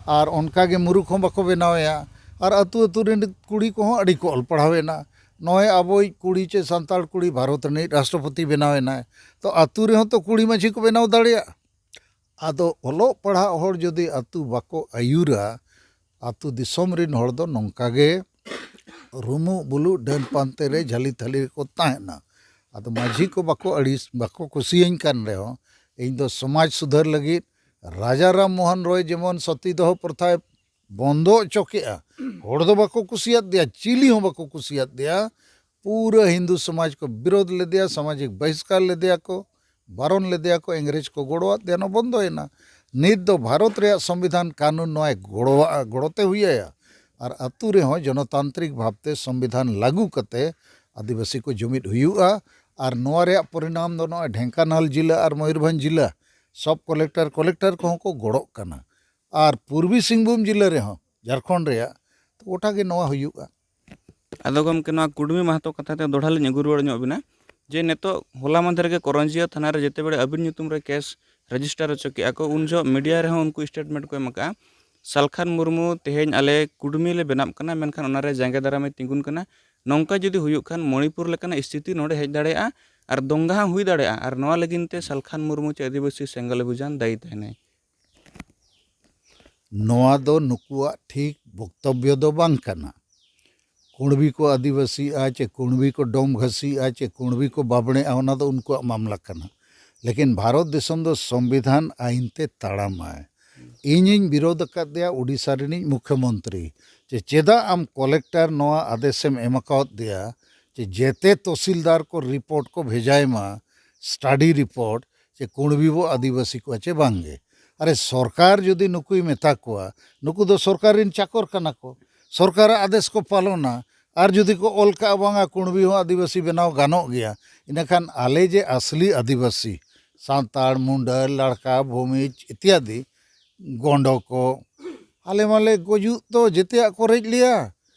ᱟᱨ ᱚᱱᱠᱟ ᱜᱮ ᱢᱩᱨᱩᱠᱷ ᱦᱚᱸ ᱵᱟᱠᱚ ᱵᱮᱱᱟᱣᱮᱭᱟ, ᱟᱨ ᱟᱹᱛᱩ ᱟᱹᱛᱩ ᱨᱤᱱ ᱠᱩᱲᱤ ᱠᱚᱦᱚᱸ ᱟᱹᱰᱤ ᱠᱚ ᱚᱞ ᱯᱟᱲᱦᱟᱣ ᱮᱱᱟ᱾ ᱱᱚᱜᱼᱚᱭ ᱟᱵᱚᱭᱤᱡ ᱠᱩᱲᱤ ᱪᱮ ᱥᱟᱱᱛᱟᱲ ᱠᱩᱲᱤ ᱵᱷᱟᱨᱚᱛ ᱨᱤᱱᱤᱡ ᱨᱟᱥᱴᱨᱚᱯᱚᱛᱤ ᱵᱮᱱᱟᱣ ᱮᱱᱟᱭ, ᱛᱚ ᱟᱹᱛᱩ ᱨᱮᱦᱚᱸ ᱛᱚ ᱠᱩᱲᱤ ᱢᱟᱹᱡᱷᱤ ᱠᱚ ᱵᱮᱱᱟᱣ ᱫᱟᱲᱮᱭᱟᱜᱼᱟ᱾ ᱟᱫᱚ ᱚᱞᱚᱜ ᱯᱟᱲᱦᱟᱜ ᱦᱚᱲ ᱡᱩᱫᱤ ᱟᱹᱛᱩ ᱵᱟᱠᱚ ᱟᱹᱭᱩᱨᱟ, ᱟᱹᱛᱩ ᱫᱤᱥᱚᱢ ᱨᱤᱱ ᱦᱚᱲ ᱫᱚ ᱱᱚᱝᱠᱟ ᱜᱮ ᱨᱩᱢᱩᱜ ᱵᱩᱞᱩᱜ ᱰᱟᱹᱱ ᱯᱟᱱᱛᱮ ᱨᱮ ᱡᱷᱟᱹᱞᱤ ᱛᱷᱟᱹᱞᱤ ᱨᱮᱠᱚ ᱛᱟᱦᱮᱱᱟ᱾ ᱟᱫᱚ ᱢᱟᱹᱡᱷᱤ ᱠᱚ ᱵᱟᱠᱚ ᱟᱹᱲᱤᱥ, ᱵᱟᱠᱚ ᱠᱩᱥᱤᱭᱟᱹᱧ ᱠᱟᱱ ᱨᱮᱦᱚᱸ, ᱤᱧ ᱫᱚ ᱥᱚᱢᱟᱡᱽ ᱥᱩᱫᱷᱟᱹᱨ ᱞᱟᱹᱜᱤᱫ ᱨᱟᱡᱟ ᱨᱟᱢ ᱢᱳᱦᱚᱱ ᱨᱚᱭ ᱡᱮᱢᱚᱱ ᱥᱚᱛᱤ ᱫᱚᱦᱚ ᱯᱨᱚᱛᱷᱟᱭ ᱵᱚᱱᱫᱚ ᱚᱪᱚ ᱠᱮᱜᱼᱟ᱾ ᱦᱚᱲ ᱫᱚ ᱵᱟᱠᱚ ᱠᱩᱥᱤᱭᱟᱫ ᱫᱮᱭᱟ, ᱪᱤᱞᱤ ᱦᱚᱸ ᱵᱟᱠᱚ ᱠᱩᱥᱤᱭᱟᱫ ᱫᱮᱭᱟ᱾ ᱯᱩᱨᱟᱹ ᱦᱤᱱᱫᱩ ᱥᱚᱢᱟᱡᱽ ᱠᱚ ᱵᱤᱨᱳᱫ ᱞᱮᱫᱮᱭᱟ, ᱥᱟᱢᱟᱡᱤᱠ ᱵᱟᱦᱤᱥᱠᱟᱨ ᱞᱮᱫᱮᱭᱟ ᱠᱚ, ᱵᱟᱨᱚᱱ ᱞᱮᱫᱮᱭᱟ ᱠᱚ, ᱤᱝᱨᱮᱡᱽ ᱠᱚ ᱜᱚᱲᱚᱣᱟᱫ ᱫᱮᱭᱟ, ᱱᱚᱣᱟ ᱵᱚᱱᱫᱚᱭᱮᱱᱟ᱾ ᱱᱤᱛ ᱫᱚ ᱵᱷᱟᱨᱚᱛ ᱨᱮᱭᱟᱜ ᱥᱚᱝᱵᱤᱫᱷᱟᱱ ᱠᱟᱹᱱᱩᱱ ᱱᱚᱣᱟᱭ ᱜᱚᱲᱚᱣᱟᱜᱼᱟ, ᱜᱚᱲᱚᱛᱮ ᱦᱩᱭ ᱟᱭᱟ᱾ ᱟᱨ ᱟᱹᱛᱩ ᱨᱮᱦᱚᱸ ᱡᱚᱱᱚᱛᱟᱱᱛᱨᱤᱠ ᱵᱷᱟᱵᱽᱛᱮ ᱥᱚᱝᱵᱤᱫᱷᱟᱱ ᱞᱟᱹᱜᱩ ᱠᱟᱛᱮ ᱟᱹᱫᱤᱵᱟᱹᱥᱤ ᱠᱚ ᱡᱩᱢᱤᱫ ᱦᱩᱭᱩᱜᱼᱟ᱾ ᱟᱨ ᱱᱚᱣᱟ ᱨᱮᱭᱟᱜ ᱯᱚᱨᱤᱱᱟᱢ ᱫᱚ ᱱᱚᱜᱼᱚᱭ ᱰᱷᱮᱝᱠᱟᱱᱟᱞ ᱡᱤᱞᱟᱹ ᱟᱨ ᱢᱚᱭᱩᱨᱵᱷᱚᱸᱡᱽ ᱡᱤᱞᱟᱹ ᱥᱚᱵ ᱠᱚᱞᱮᱠᱴᱚᱨ, ᱠᱚᱞᱮᱠᱴᱚᱨ ᱠᱚᱦᱚᱸ ᱠᱚ ᱜᱚᱲᱚᱜ ᱠᱟᱱᱟ᱾ ᱟᱨ ᱯᱩᱨᱵᱤ ᱥᱤᱝᱵᱷᱩᱢ ᱡᱤᱞᱟᱹ ᱨᱮᱦᱚᱸ, ᱡᱷᱟᱲᱠᱷᱚᱸᱰ ᱨᱮᱭᱟᱜ, ᱛᱚ ᱜᱚᱴᱟ ᱜᱮ ᱱᱚᱣᱟ ᱦᱩᱭᱩᱜᱼᱟ᱾ ᱟᱫᱚ ᱜᱚᱢᱠᱮ, ᱱᱚᱣᱟ ᱠᱩᱰᱢᱤ ᱢᱟᱦᱟᱛᱚ ᱠᱟᱛᱷᱟ ᱛᱮ ᱫᱚᱦᱲᱟ ᱞᱤᱧ ᱟᱹᱜᱩ ᱨᱩᱣᱟᱹᱲ ᱧᱚᱜ ᱵᱤᱱᱟ, ᱡᱮ ᱱᱤᱛᱚᱜ ᱦᱚᱞᱟ ᱢᱟᱫᱷᱮᱨ ᱜᱮ ᱠᱚᱨᱚᱧᱡᱤᱭᱟᱹ ᱛᱷᱟᱱᱟ ᱨᱮ ᱡᱮᱛᱮ ᱵᱮᱲᱮ ᱟᱹᱵᱤᱱ ᱧᱩᱛᱩᱢ ᱨᱮ ᱠᱮᱥ ᱨᱮᱡᱤᱥᱴᱟᱨ ᱦᱚᱪᱚ ᱠᱮᱜᱼᱟ ᱠᱚ, ᱩᱱ ᱡᱚᱦᱚᱜ ᱢᱤᱰᱤᱭᱟ ᱨᱮᱦᱚᱸ ᱩᱱᱠᱩ ᱥᱴᱮᱴᱢᱮᱱᱴ ᱠᱚ ᱮᱢ ᱟᱠᱟᱜᱼᱟ, ᱥᱟᱞᱠᱷᱟᱱ ᱢᱩᱨᱢᱩ ᱛᱮᱦᱮᱧ ᱟᱞᱮ ᱠᱩᱰᱢᱤ ᱞᱮ ᱵᱮᱱᱟᱜ ᱠᱟᱱᱟ, ᱢᱮᱱᱠᱷᱟᱱ ᱚᱱᱟᱨᱮ ᱡᱟᱸᱜᱮ ᱫᱟᱨᱟᱢᱮ ᱛᱤᱸᱜᱩᱱ ᱠᱟᱱᱟ᱾ ᱱᱚᱝᱠᱟ ᱡᱩᱫᱤ ᱦᱩᱭᱩᱜ ᱠᱷᱟᱱ ᱢᱚᱬᱤᱯᱩᱨ ᱞᱮᱠᱟᱱᱟᱜ ᱥᱛᱷᱤᱛᱤ ᱱᱚᱰᱮ ᱦᱮᱡ ᱫᱟᱲᱮᱭᱟᱜᱼᱟ᱾ ᱟᱨ ᱫᱚᱝᱜᱟ ᱦᱚᱸ ᱦᱩᱭ ᱫᱟᱲᱮᱭᱟᱜᱼᱟ᱾ ᱟᱨ ᱱᱚᱣᱟ ᱞᱟᱹᱜᱤᱫ ᱛᱮ ᱥᱟᱞᱠᱷᱟᱱ ᱢᱩᱨᱢᱩ ᱪᱮ ᱟᱹᱫᱤᱵᱟᱹᱥᱤ ᱥᱮᱸᱜᱮᱞ ᱚᱵᱷᱤᱡᱟᱱ ᱫᱟᱭᱤ ᱛᱟᱦᱮᱱᱟᱭ᱾ ᱱᱚᱣᱟ ᱫᱚ ᱱᱩᱠᱩᱣᱟᱜ ᱴᱷᱤᱠ ᱵᱚᱠᱛᱚᱵᱵᱚ ᱫᱚ ᱵᱟᱝ ᱠᱟᱱᱟ᱾ ᱠᱩᱬᱵᱤ ᱠᱚ ᱟᱹᱫᱤᱵᱟᱹᱥᱤᱜᱼᱟ ᱪᱮ ᱠᱩᱬᱵᱤ ᱠᱚ ᱰᱚᱢ ᱜᱷᱟᱹᱥᱤᱜᱼᱟ ᱪᱮ ᱠᱩᱬᱵᱤ ᱠᱚ ᱵᱟᱵᱽᱲᱮᱜᱼᱟ, ᱚᱱᱟ ᱫᱚ ᱩᱱᱠᱩᱣᱟᱜ ᱢᱟᱢᱞᱟ ᱠᱟᱱᱟ᱾ ᱞᱮᱠᱤᱱ ᱵᱷᱟᱨᱚᱛ ᱫᱤᱥᱚᱢ ᱫᱚ ᱥᱚᱝᱵᱤᱫᱷᱟᱱ ᱟᱭᱤᱱ ᱛᱮ ᱛᱟᱲᱟᱢᱟᱭ᱾ ᱤᱧᱤᱧ ᱵᱤᱨᱳᱫᱷ ᱟᱠᱟᱫᱮᱭᱟ ᱩᱰᱤᱥᱟ ᱨᱤᱱᱤᱡ ᱢᱩᱠᱷᱭᱚᱢᱚᱱᱛᱨᱤ, ᱡᱮ ᱪᱮᱫᱟᱜ ᱟᱢ ᱠᱚᱞᱮᱠᱴᱚᱨ ᱱᱚᱣᱟ ᱟᱫᱮᱥᱮᱢ ᱮᱢ ᱟᱠᱟᱣᱟᱫ ᱫᱮᱭᱟ ᱡᱮ ᱡᱮᱛᱮ ᱛᱚᱥᱤᱞᱫᱟᱨ ᱠᱚ ᱨᱤᱯᱳᱨᱴ ᱠᱚ ᱵᱷᱮᱡᱟᱭ ᱢᱟ, ᱥᱴᱟᱰᱤ ᱨᱤᱯᱳᱨᱴ, ᱡᱮ ᱠᱩᱬᱵᱤ ᱵᱚ ᱟᱹᱫᱤᱵᱟᱹᱥᱤ ᱠᱚᱣᱟ ᱪᱮ ᱵᱟᱝᱜᱮ᱾ ᱟᱨᱮ, ᱥᱚᱨᱠᱟᱨ ᱡᱩᱫᱤ ᱱᱩᱠᱩᱭ ᱢᱮᱛᱟ ᱠᱚᱣᱟ, ᱱᱩᱠᱩ ᱫᱚ ᱥᱚᱨᱠᱟᱨ ᱨᱤᱱ ᱪᱟᱠᱚᱨ ᱠᱟᱱᱟ ᱠᱚ, ᱥᱚᱨᱠᱟᱨᱟᱜ ᱟᱫᱮᱥ ᱠᱚ ᱯᱟᱞᱚᱱᱟ, ᱟᱨ ᱡᱩᱫᱤ ᱠᱚ ᱚᱞ ᱠᱟᱜᱼᱟ ᱵᱟᱝᱟ ᱠᱩᱬᱵᱤ ᱦᱚᱸ ᱟᱹᱫᱤᱵᱟᱹᱥᱤ ᱵᱮᱱᱟᱣ ᱜᱟᱱᱚᱜ ᱜᱮᱭᱟ, ᱤᱱᱟᱹᱠᱷᱟᱱ ᱟᱞᱮ ᱡᱮ ᱟᱥᱞᱤ ᱟᱹᱫᱤᱵᱟᱹᱥᱤ ᱥᱟᱱᱛᱟᱲ, ᱢᱩᱱᱰᱟᱹ, ᱞᱟᱲᱠᱟ, ᱵᱷᱩᱢᱤᱡᱽ ᱤᱛᱭᱟᱫᱤ, ᱜᱚᱸᱰᱚ ᱠᱚ, ᱟᱞᱮ ᱢᱟᱞᱮ ᱜᱩᱡᱩᱜ ᱫᱚ ᱡᱮᱛᱮᱭᱟᱜ ᱠᱚ ᱨᱮᱡ ᱞᱮᱭᱟ᱾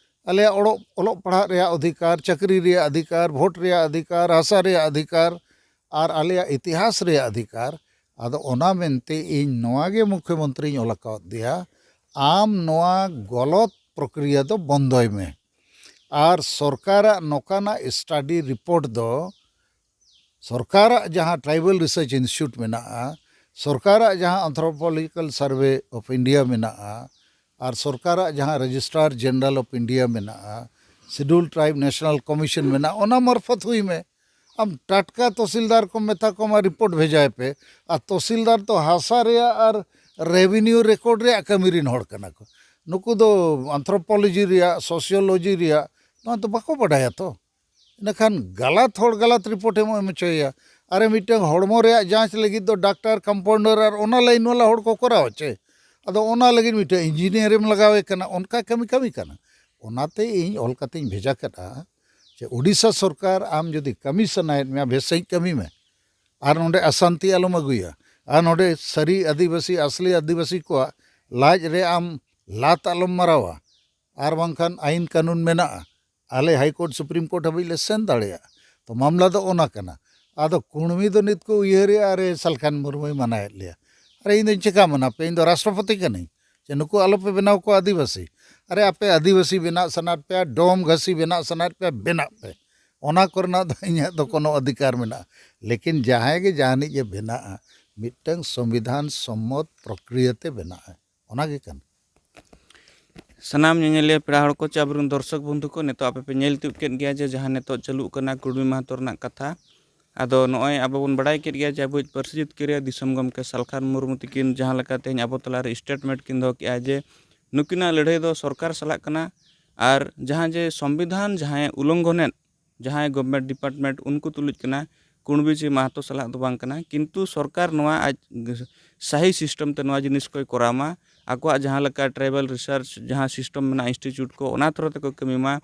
ᱟᱞᱮᱭᱟᱜ ᱚᱞᱚᱜ, ᱚᱞᱚᱜ ᱯᱟᱲᱦᱟᱜ ᱨᱮᱭᱟᱜ ᱚᱫᱷᱤᱠᱟᱨ, ᱪᱟᱹᱠᱨᱤ ᱨᱮᱭᱟᱜ ᱚᱫᱷᱤᱠᱟᱨ, ᱵᱷᱳᱴ ᱨᱮᱭᱟᱜ ᱚᱫᱷᱤᱠᱟᱨ, ᱦᱟᱥᱟ ᱨᱮᱭᱟᱜ ᱚᱫᱷᱤᱠᱟᱨ, ᱟᱨ ᱟᱞᱮᱭᱟᱜ ᱤᱛᱤᱦᱟᱥ ᱨᱮᱭᱟᱜ ᱚᱫᱷᱤᱠᱟᱨ᱾ ᱟᱫᱚ ᱚᱱᱟ ᱢᱮᱱᱛᱮ ᱤᱧ ᱱᱚᱣᱟ ᱜᱮ ᱢᱩᱠᱷᱭᱚᱢᱚᱱᱛᱨᱤᱧ ᱚᱞ ᱟᱠᱟᱣᱟᱫ ᱫᱮᱭᱟ, ᱟᱢ ᱱᱚᱣᱟ ᱜᱚᱞᱚᱛ ᱯᱨᱚᱠᱨᱤᱭᱟ ᱫᱚ ᱵᱚᱱᱫᱚᱭ ᱢᱮ᱾ ᱟᱨ ᱥᱚᱨᱠᱟᱨᱟᱜ ᱱᱚᱝᱠᱟᱱᱟᱜ ᱥᱴᱟᱰᱤ ᱨᱤᱯᱳᱨᱴ ᱫᱚ ᱥᱚᱨᱠᱟᱨᱟᱜ ᱡᱟᱦᱟᱸ ᱴᱨᱟᱭᱵᱟᱞ ᱨᱤᱥᱟᱨᱪ ᱤᱱᱥᱴᱤᱴᱭᱩᱴ ᱢᱮᱱᱟᱜᱼᱟ, ᱥᱚᱨᱠᱟᱨᱟᱜ ᱡᱟᱦᱟᱸ Anthropological Survey of India ᱢᱮᱱᱟᱜᱼᱟ, ᱟᱨ ᱥᱚᱨᱠᱟᱨᱟᱜ ᱡᱟᱦᱟᱸ ᱨᱮᱡᱤᱥᱴᱨᱟᱨ ᱡᱮᱱᱟᱨᱟᱞ ᱚᱯᱷ ᱤᱱᱰᱤᱭᱟ ᱢᱮᱱᱟᱜᱼᱟ, ᱥᱤᱰᱩᱞ ᱴᱨᱟᱭᱤᱵ ᱱᱮᱥᱱᱟᱞ ᱠᱚᱢᱤᱥᱚᱱ ᱢᱮᱱᱟᱜᱼᱟ, ᱚᱱᱟ ᱢᱟᱨᱯᱷᱚᱛ ᱦᱩᱭ ᱢᱮ᱾ ᱟᱢ ᱴᱟᱴᱠᱟ ᱛᱚᱦᱥᱤᱞᱫᱟᱨ ᱠᱚ ᱢᱮᱛᱟ ᱠᱚᱢᱟ ᱨᱤᱯᱳᱨᱴ ᱵᱷᱮᱡᱟᱭ ᱯᱮ᱾ ᱟᱨ ᱛᱚᱦᱥᱤᱞᱫᱟᱨ ᱫᱚ ᱦᱟᱥᱟ ᱨᱮᱭᱟᱜ ᱟᱨ ᱨᱮᱵᱷᱮᱱᱤᱭᱩ ᱨᱮᱠᱚᱨᱰ ᱨᱮᱭᱟᱜ ᱠᱟᱹᱢᱤ ᱨᱤᱱ ᱦᱚᱲ ᱠᱟᱱᱟ ᱠᱚ᱾ ᱱᱩᱠᱩ ᱫᱚ ᱟᱱᱛᱷᱨᱳᱯᱳᱞᱚᱡᱤ ᱨᱮᱭᱟᱜ, ᱥᱳᱥᱤᱭᱳᱞᱚᱡᱤ ᱨᱮᱭᱟᱜ ᱱᱚᱣᱟ ᱫᱚ ᱵᱟᱠᱚ ᱵᱟᱰᱟᱭᱟ ᱛᱚ᱾ ᱤᱱᱟᱹᱠᱷᱟᱱ ᱜᱟᱞᱟᱛ ᱦᱚᱲ ᱜᱟᱞᱟᱛ ᱨᱤᱯᱳᱨᱴ ᱮᱢ ᱮᱢ ᱦᱚᱪᱚᱭᱮᱭᱟ᱾ ᱟᱨᱮ ᱢᱤᱫᱴᱟᱝ ᱦᱚᱲᱢᱚ ᱨᱮᱭᱟᱜ ᱡᱟᱸᱪ ᱞᱟᱹᱜᱤᱫ ᱫᱚ ᱰᱟᱠᱛᱟᱨ, ᱠᱚᱢᱯᱟᱣᱩᱱᱰᱟᱨ ᱟᱨ ᱚᱱᱟ ᱞᱟᱭᱤᱱ ᱵᱟᱞᱟ ᱦᱚᱲ ᱠᱚ ᱠᱚᱨᱟᱣᱟ ᱪᱮ? ᱟᱫᱚ ᱚᱱᱟ ᱞᱟᱹᱜᱤᱫ ᱢᱤᱫᱴᱟᱝ ᱤᱧᱡᱤᱱᱤᱭᱟᱨ ᱮᱢ ᱞᱟᱜᱟᱣᱮ ᱠᱟᱱᱟ, ᱚᱱᱠᱟ ᱠᱟᱹᱢᱤ ᱠᱟᱹᱢᱤ ᱠᱟᱱᱟ᱾ ᱚᱱᱟᱛᱮ ᱤᱧ ᱚᱞ ᱠᱟᱛᱮᱧ ᱵᱷᱮᱡᱟ ᱠᱮᱫᱼᱟ ᱡᱮ ᱳᱰᱤᱥᱟ ᱥᱚᱨᱠᱟᱨ ᱟᱢ ᱡᱩᱫᱤ ᱠᱟᱹᱢᱤ ᱥᱟᱱᱟᱭᱮᱫ ᱢᱮᱭᱟ ᱵᱮᱥ ᱥᱟᱺᱦᱤᱡ ᱠᱟᱹᱢᱤ ᱢᱮ, ᱟᱨ ᱱᱚᱰᱮ ᱚᱥᱟᱱᱛᱤ ᱟᱞᱚᱢ ᱟᱹᱜᱩᱭᱟ, ᱟᱨ ᱱᱚᱰᱮ ᱥᱟᱹᱨᱤ ᱟᱹᱫᱤᱵᱟᱹᱥᱤ, ᱟᱥᱞᱤ ᱟᱹᱫᱤᱵᱟᱹᱥᱤ ᱠᱚᱣᱟᱜ ᱞᱟᱡ ᱨᱮ ᱟᱢ ᱞᱟᱛ ᱟᱞᱚᱢ ᱢᱟᱨᱟᱣᱟ, ᱟᱨ ᱵᱟᱝᱠᱷᱟᱱ ᱟᱹᱭᱤᱱ ᱠᱟᱹᱱᱩᱱ ᱢᱮᱱᱟᱜᱼᱟ, ᱟᱞᱮ ᱦᱟᱭ ᱠᱳᱨᱴ ᱥᱩᱯᱨᱤᱢ ᱠᱳᱨᱴ ᱦᱟᱹᱵᱤᱡ ᱞᱮ ᱥᱮᱱ ᱫᱟᱲᱮᱭᱟᱜᱼᱟ᱾ ᱛᱚ ᱢᱟᱢᱞᱟ ᱫᱚ ᱚᱱᱟ ᱠᱟᱱᱟ᱾ ᱟᱫᱚ ᱠᱩᱲᱢᱤ ᱫᱚ ᱱᱤᱛ ᱠᱚ ᱩᱭᱦᱟᱹᱨᱮᱜᱼᱟ, ᱟᱨᱮ ᱥᱟᱞᱠᱷᱟᱱ ᱢᱩᱨᱢᱩᱭ ᱢᱟᱱᱟᱭᱮᱫ ᱞᱮᱭᱟ᱾ ᱟᱨᱮ ᱤᱧ ᱫᱚᱧ ᱪᱮᱠᱟ ᱢᱟᱱᱟ ᱯᱮ? ᱤᱧ ᱫᱚ ᱨᱟᱥᱴᱨᱚᱯᱚᱛᱤ ᱠᱟᱹᱱᱟᱹᱧ ᱡᱮ ᱱᱩᱠᱩ ᱟᱞᱚᱯᱮ ᱵᱮᱱᱟᱣ ᱠᱚᱣᱟ ᱟᱹᱫᱤᱵᱟᱹᱥᱤ? ᱟᱨᱮ ᱟᱯᱮ ᱟᱹᱫᱤᱵᱟᱹᱥᱤ ᱵᱮᱱᱟᱜ ᱥᱟᱱᱟᱭᱮᱫ ᱯᱮᱭᱟ, ᱰᱚᱢ ᱜᱷᱟᱹᱥᱤ ᱵᱮᱱᱟᱜ ᱥᱟᱱᱟᱭᱮᱫ ᱯᱮᱭᱟ, ᱵᱮᱱᱟᱜ ᱯᱮ᱾ ᱚᱱᱟ ᱠᱚᱨᱮᱱᱟᱜ ᱫᱚ ᱤᱧᱟᱹᱜ ᱫᱚ ᱠᱳᱱᱳ ᱚᱫᱷᱤᱠᱟᱨ ᱢᱮᱱᱟᱜᱼᱟ᱾ ᱞᱮᱠᱤᱱ ᱡᱟᱦᱟᱸᱭ ᱜᱮ ᱡᱟᱦᱟᱱᱤᱡ ᱮ ᱵᱮᱱᱟᱜᱼᱟ, ᱢᱤᱫᱴᱟᱝ ᱥᱚᱝᱵᱤᱫᱷᱟᱱ ᱥᱚᱢᱢᱚᱛ ᱯᱨᱚᱠᱨᱤᱭᱟ ᱛᱮ ᱵᱮᱱᱟᱜᱼᱟ, ᱚᱱᱟ ᱜᱮ ᱠᱟᱱᱟ᱾ ᱥᱟᱱᱟᱢ ᱧᱮᱧᱮᱞᱤᱭᱟᱹ ᱯᱮᱲᱟ ᱦᱚᱲ ᱠᱚ ᱪᱮ ᱟᱵᱚᱨᱮᱱ ᱫᱚᱨᱥᱚᱠ ᱵᱚᱱᱫᱷᱩ ᱠᱚ, ᱱᱤᱛᱚᱜ ᱟᱯᱮ ᱯᱮ ᱧᱮᱞ ᱛᱤᱭᱳᱜ ᱠᱮᱫ ᱜᱮᱭᱟ ᱡᱮ ᱡᱟᱦᱟᱸ ᱱᱤᱛᱚᱜ ᱪᱟᱹᱞᱩᱜ ᱠᱟᱱᱟ ᱠᱩᱲᱢᱤ ᱢᱟᱦᱟᱛᱚ ᱨᱮᱱᱟᱜ ᱠᱟᱛᱷᱟ᱾ ᱟᱫᱚ ᱱᱚᱜᱼᱚᱭ ᱟᱵᱚ ᱵᱚᱱ ᱵᱟᱲᱟᱭ ᱠᱮᱫ ᱜᱮᱭᱟ ᱡᱮ ᱟᱵᱚᱭᱤᱡ ᱯᱟᱹᱨᱥᱤ ᱡᱤᱛᱠᱟᱹᱨᱤᱭᱟᱹ ᱫᱤᱥᱚᱢ ᱜᱚᱢᱠᱮ ᱥᱟᱞᱠᱷᱟᱱ ᱢᱩᱨᱢᱩ ᱛᱤᱠᱤᱱ ᱡᱟᱦᱟᱸ ᱞᱮᱠᱟ ᱛᱮᱦᱮᱧ ᱟᱵᱚ ᱛᱟᱞᱟᱨᱮ ᱥᱴᱮᱴᱢᱮᱱᱴ ᱠᱤᱱ ᱫᱚᱦᱚ ᱠᱮᱜᱼᱟ ᱡᱮ ᱱᱩᱠᱤᱱᱟᱜ ᱞᱟᱹᱲᱦᱟᱹᱭ ᱫᱚ ᱥᱚᱨᱠᱟᱨ ᱥᱟᱞᱟᱜ ᱠᱟᱱᱟ, ᱟᱨ ᱡᱟᱦᱟᱸ ᱡᱮ ᱥᱚᱝᱵᱤᱫᱷᱟᱱ ᱡᱟᱦᱟᱸᱭ ᱩᱞᱚᱝᱜᱷᱚᱱᱮᱫ, ᱡᱟᱦᱟᱸᱭ ᱜᱚᱵᱷᱢᱮᱱᱴ ᱰᱤᱯᱟᱨᱴᱢᱮᱱᱴ, ᱩᱱᱠᱩ ᱛᱩᱞᱩᱡ ᱠᱟᱱᱟ, ᱠᱩᱬᱵᱤ ᱪᱮ ᱢᱟᱦᱟᱛᱚ ᱥᱟᱞᱟᱜ ᱫᱚ ᱵᱟᱝ ᱠᱟᱱᱟ᱾ ᱠᱤᱱᱛᱩ ᱥᱚᱨᱠᱟᱨ ᱱᱚᱣᱟ ᱟᱡ ᱥᱟᱹᱦᱤ ᱥᱤᱥᱴᱮᱢ ᱛᱮ ᱱᱚᱣᱟ ᱡᱤᱱᱤᱥ ᱠᱚᱭ ᱠᱚᱨᱟᱣ ᱢᱟ, ᱟᱠᱚᱣᱟᱜ ᱡᱟᱦᱟᱸ ᱞᱮᱠᱟ ᱴᱨᱟᱭᱵᱟᱞ ᱨᱤᱥᱟᱨᱪ ᱡᱟᱦᱟᱸ ᱥᱤᱥᱴᱮᱢ ᱢᱮᱱᱟᱜᱼᱟ, ᱤᱱᱥᱴᱤᱴᱤᱭᱩᱴ ᱠᱚ, ᱚᱱᱟ ᱛᱷᱨᱳ ᱛᱮᱠᱚ ᱠᱟᱹᱢᱤ ᱢᱟ᱾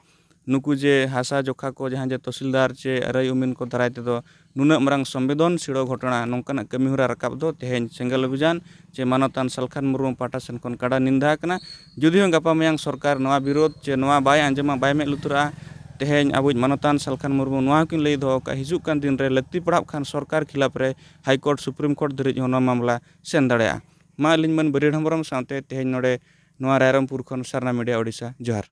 ᱱᱩᱠᱩ ᱡᱮ ᱦᱟᱥᱟ ᱡᱚᱠᱷᱟ ᱠᱚ, ᱡᱟᱦᱟᱸ ᱡᱮ ᱛᱚᱦᱥᱤᱞᱫᱟᱨ ᱪᱮ ᱨᱟᱹᱭ ᱩᱢᱤᱱ ᱠᱚ ᱫᱟᱨᱟᱭ ᱛᱮᱫᱚ ᱱᱩᱱᱟᱹᱜ ᱢᱟᱨᱟᱝ ᱥᱚᱝᱵᱤᱫᱷᱟᱱ ᱥᱤᱲᱟᱹ ᱜᱷᱚᱴᱚᱱᱟ, ᱱᱚᱝᱠᱟᱱᱟᱜ ᱠᱟᱹᱢᱤ ᱦᱚᱨᱟ ᱨᱟᱠᱟᱵ ᱫᱚ ᱛᱮᱦᱮᱧ ᱥᱮᱸᱜᱮᱞ ᱚᱵᱷᱤᱡᱟᱱ ᱪᱮ ᱢᱟᱱᱚᱛᱟᱱ ᱥᱟᱞᱠᱷᱟᱱ ᱢᱩᱨᱢᱩ ᱯᱟᱦᱴᱟ ᱥᱮᱱ ᱠᱷᱚᱱ ᱠᱟᱰᱟ ᱱᱤᱱᱫᱟ ᱟᱠᱟᱱᱟ᱾ ᱡᱩᱫᱤ ᱦᱚᱸ ᱜᱟᱯᱟ ᱢᱮᱭᱟᱝ ᱥᱚᱨᱠᱟᱨ ᱱᱚᱣᱟ ᱵᱤᱨᱳᱫᱷ ᱪᱮ ᱱᱚᱣᱟ ᱵᱟᱭ ᱟᱸᱡᱚᱢᱟ, ᱵᱟᱭ ᱢᱮᱫ ᱞᱩᱛᱩᱨᱟᱜᱼᱟ, ᱛᱮᱦᱮᱧ ᱟᱵᱚᱭᱤᱡ ᱢᱟᱱᱚᱛᱟᱱ ᱥᱟᱞᱠᱷᱟᱱ ᱢᱩᱨᱢᱩ ᱱᱚᱣᱟ ᱦᱚᱸᱠᱤᱱ ᱞᱟᱹᱭ ᱫᱚᱦᱚ ᱟᱠᱟᱫᱼᱟ, ᱦᱤᱡᱩᱜ ᱠᱟᱱ ᱫᱤᱱ ᱨᱮ ᱞᱟᱹᱠᱛᱤ ᱯᱟᱲᱟᱜ ᱠᱷᱟᱱ ᱥᱚᱨᱠᱟᱨ ᱠᱷᱤᱞᱟᱯ ᱨᱮ ᱦᱟᱭᱠᱳᱨᱴ, ᱥᱩᱯᱨᱤᱢ ᱠᱳᱨᱴ ᱫᱷᱟᱹᱨᱤᱡ ᱦᱚᱸ ᱱᱚᱣᱟ ᱢᱟᱢᱞᱟ ᱥᱮᱱ ᱫᱟᱲᱮᱭᱟᱜᱼᱟ᱾ ᱢᱟ ᱟᱹᱞᱤᱧ ᱢᱟᱹᱱ ᱵᱟᱹᱨᱤᱭᱟᱹᱲ ᱦᱮᱢᱵᱨᱚᱢ ᱥᱟᱶᱛᱮ ᱛᱮᱦᱮᱧ ᱱᱚᱰᱮ ᱱᱚᱣᱟ ᱨᱟᱭᱨᱚᱝᱯᱩᱨ ᱠᱷᱚᱱ ᱥᱟᱨᱱᱟ ᱢᱤᱰᱤᱭᱟ ᱳᱰᱤᱥᱟ, ᱡᱚᱦᱟᱨ᱾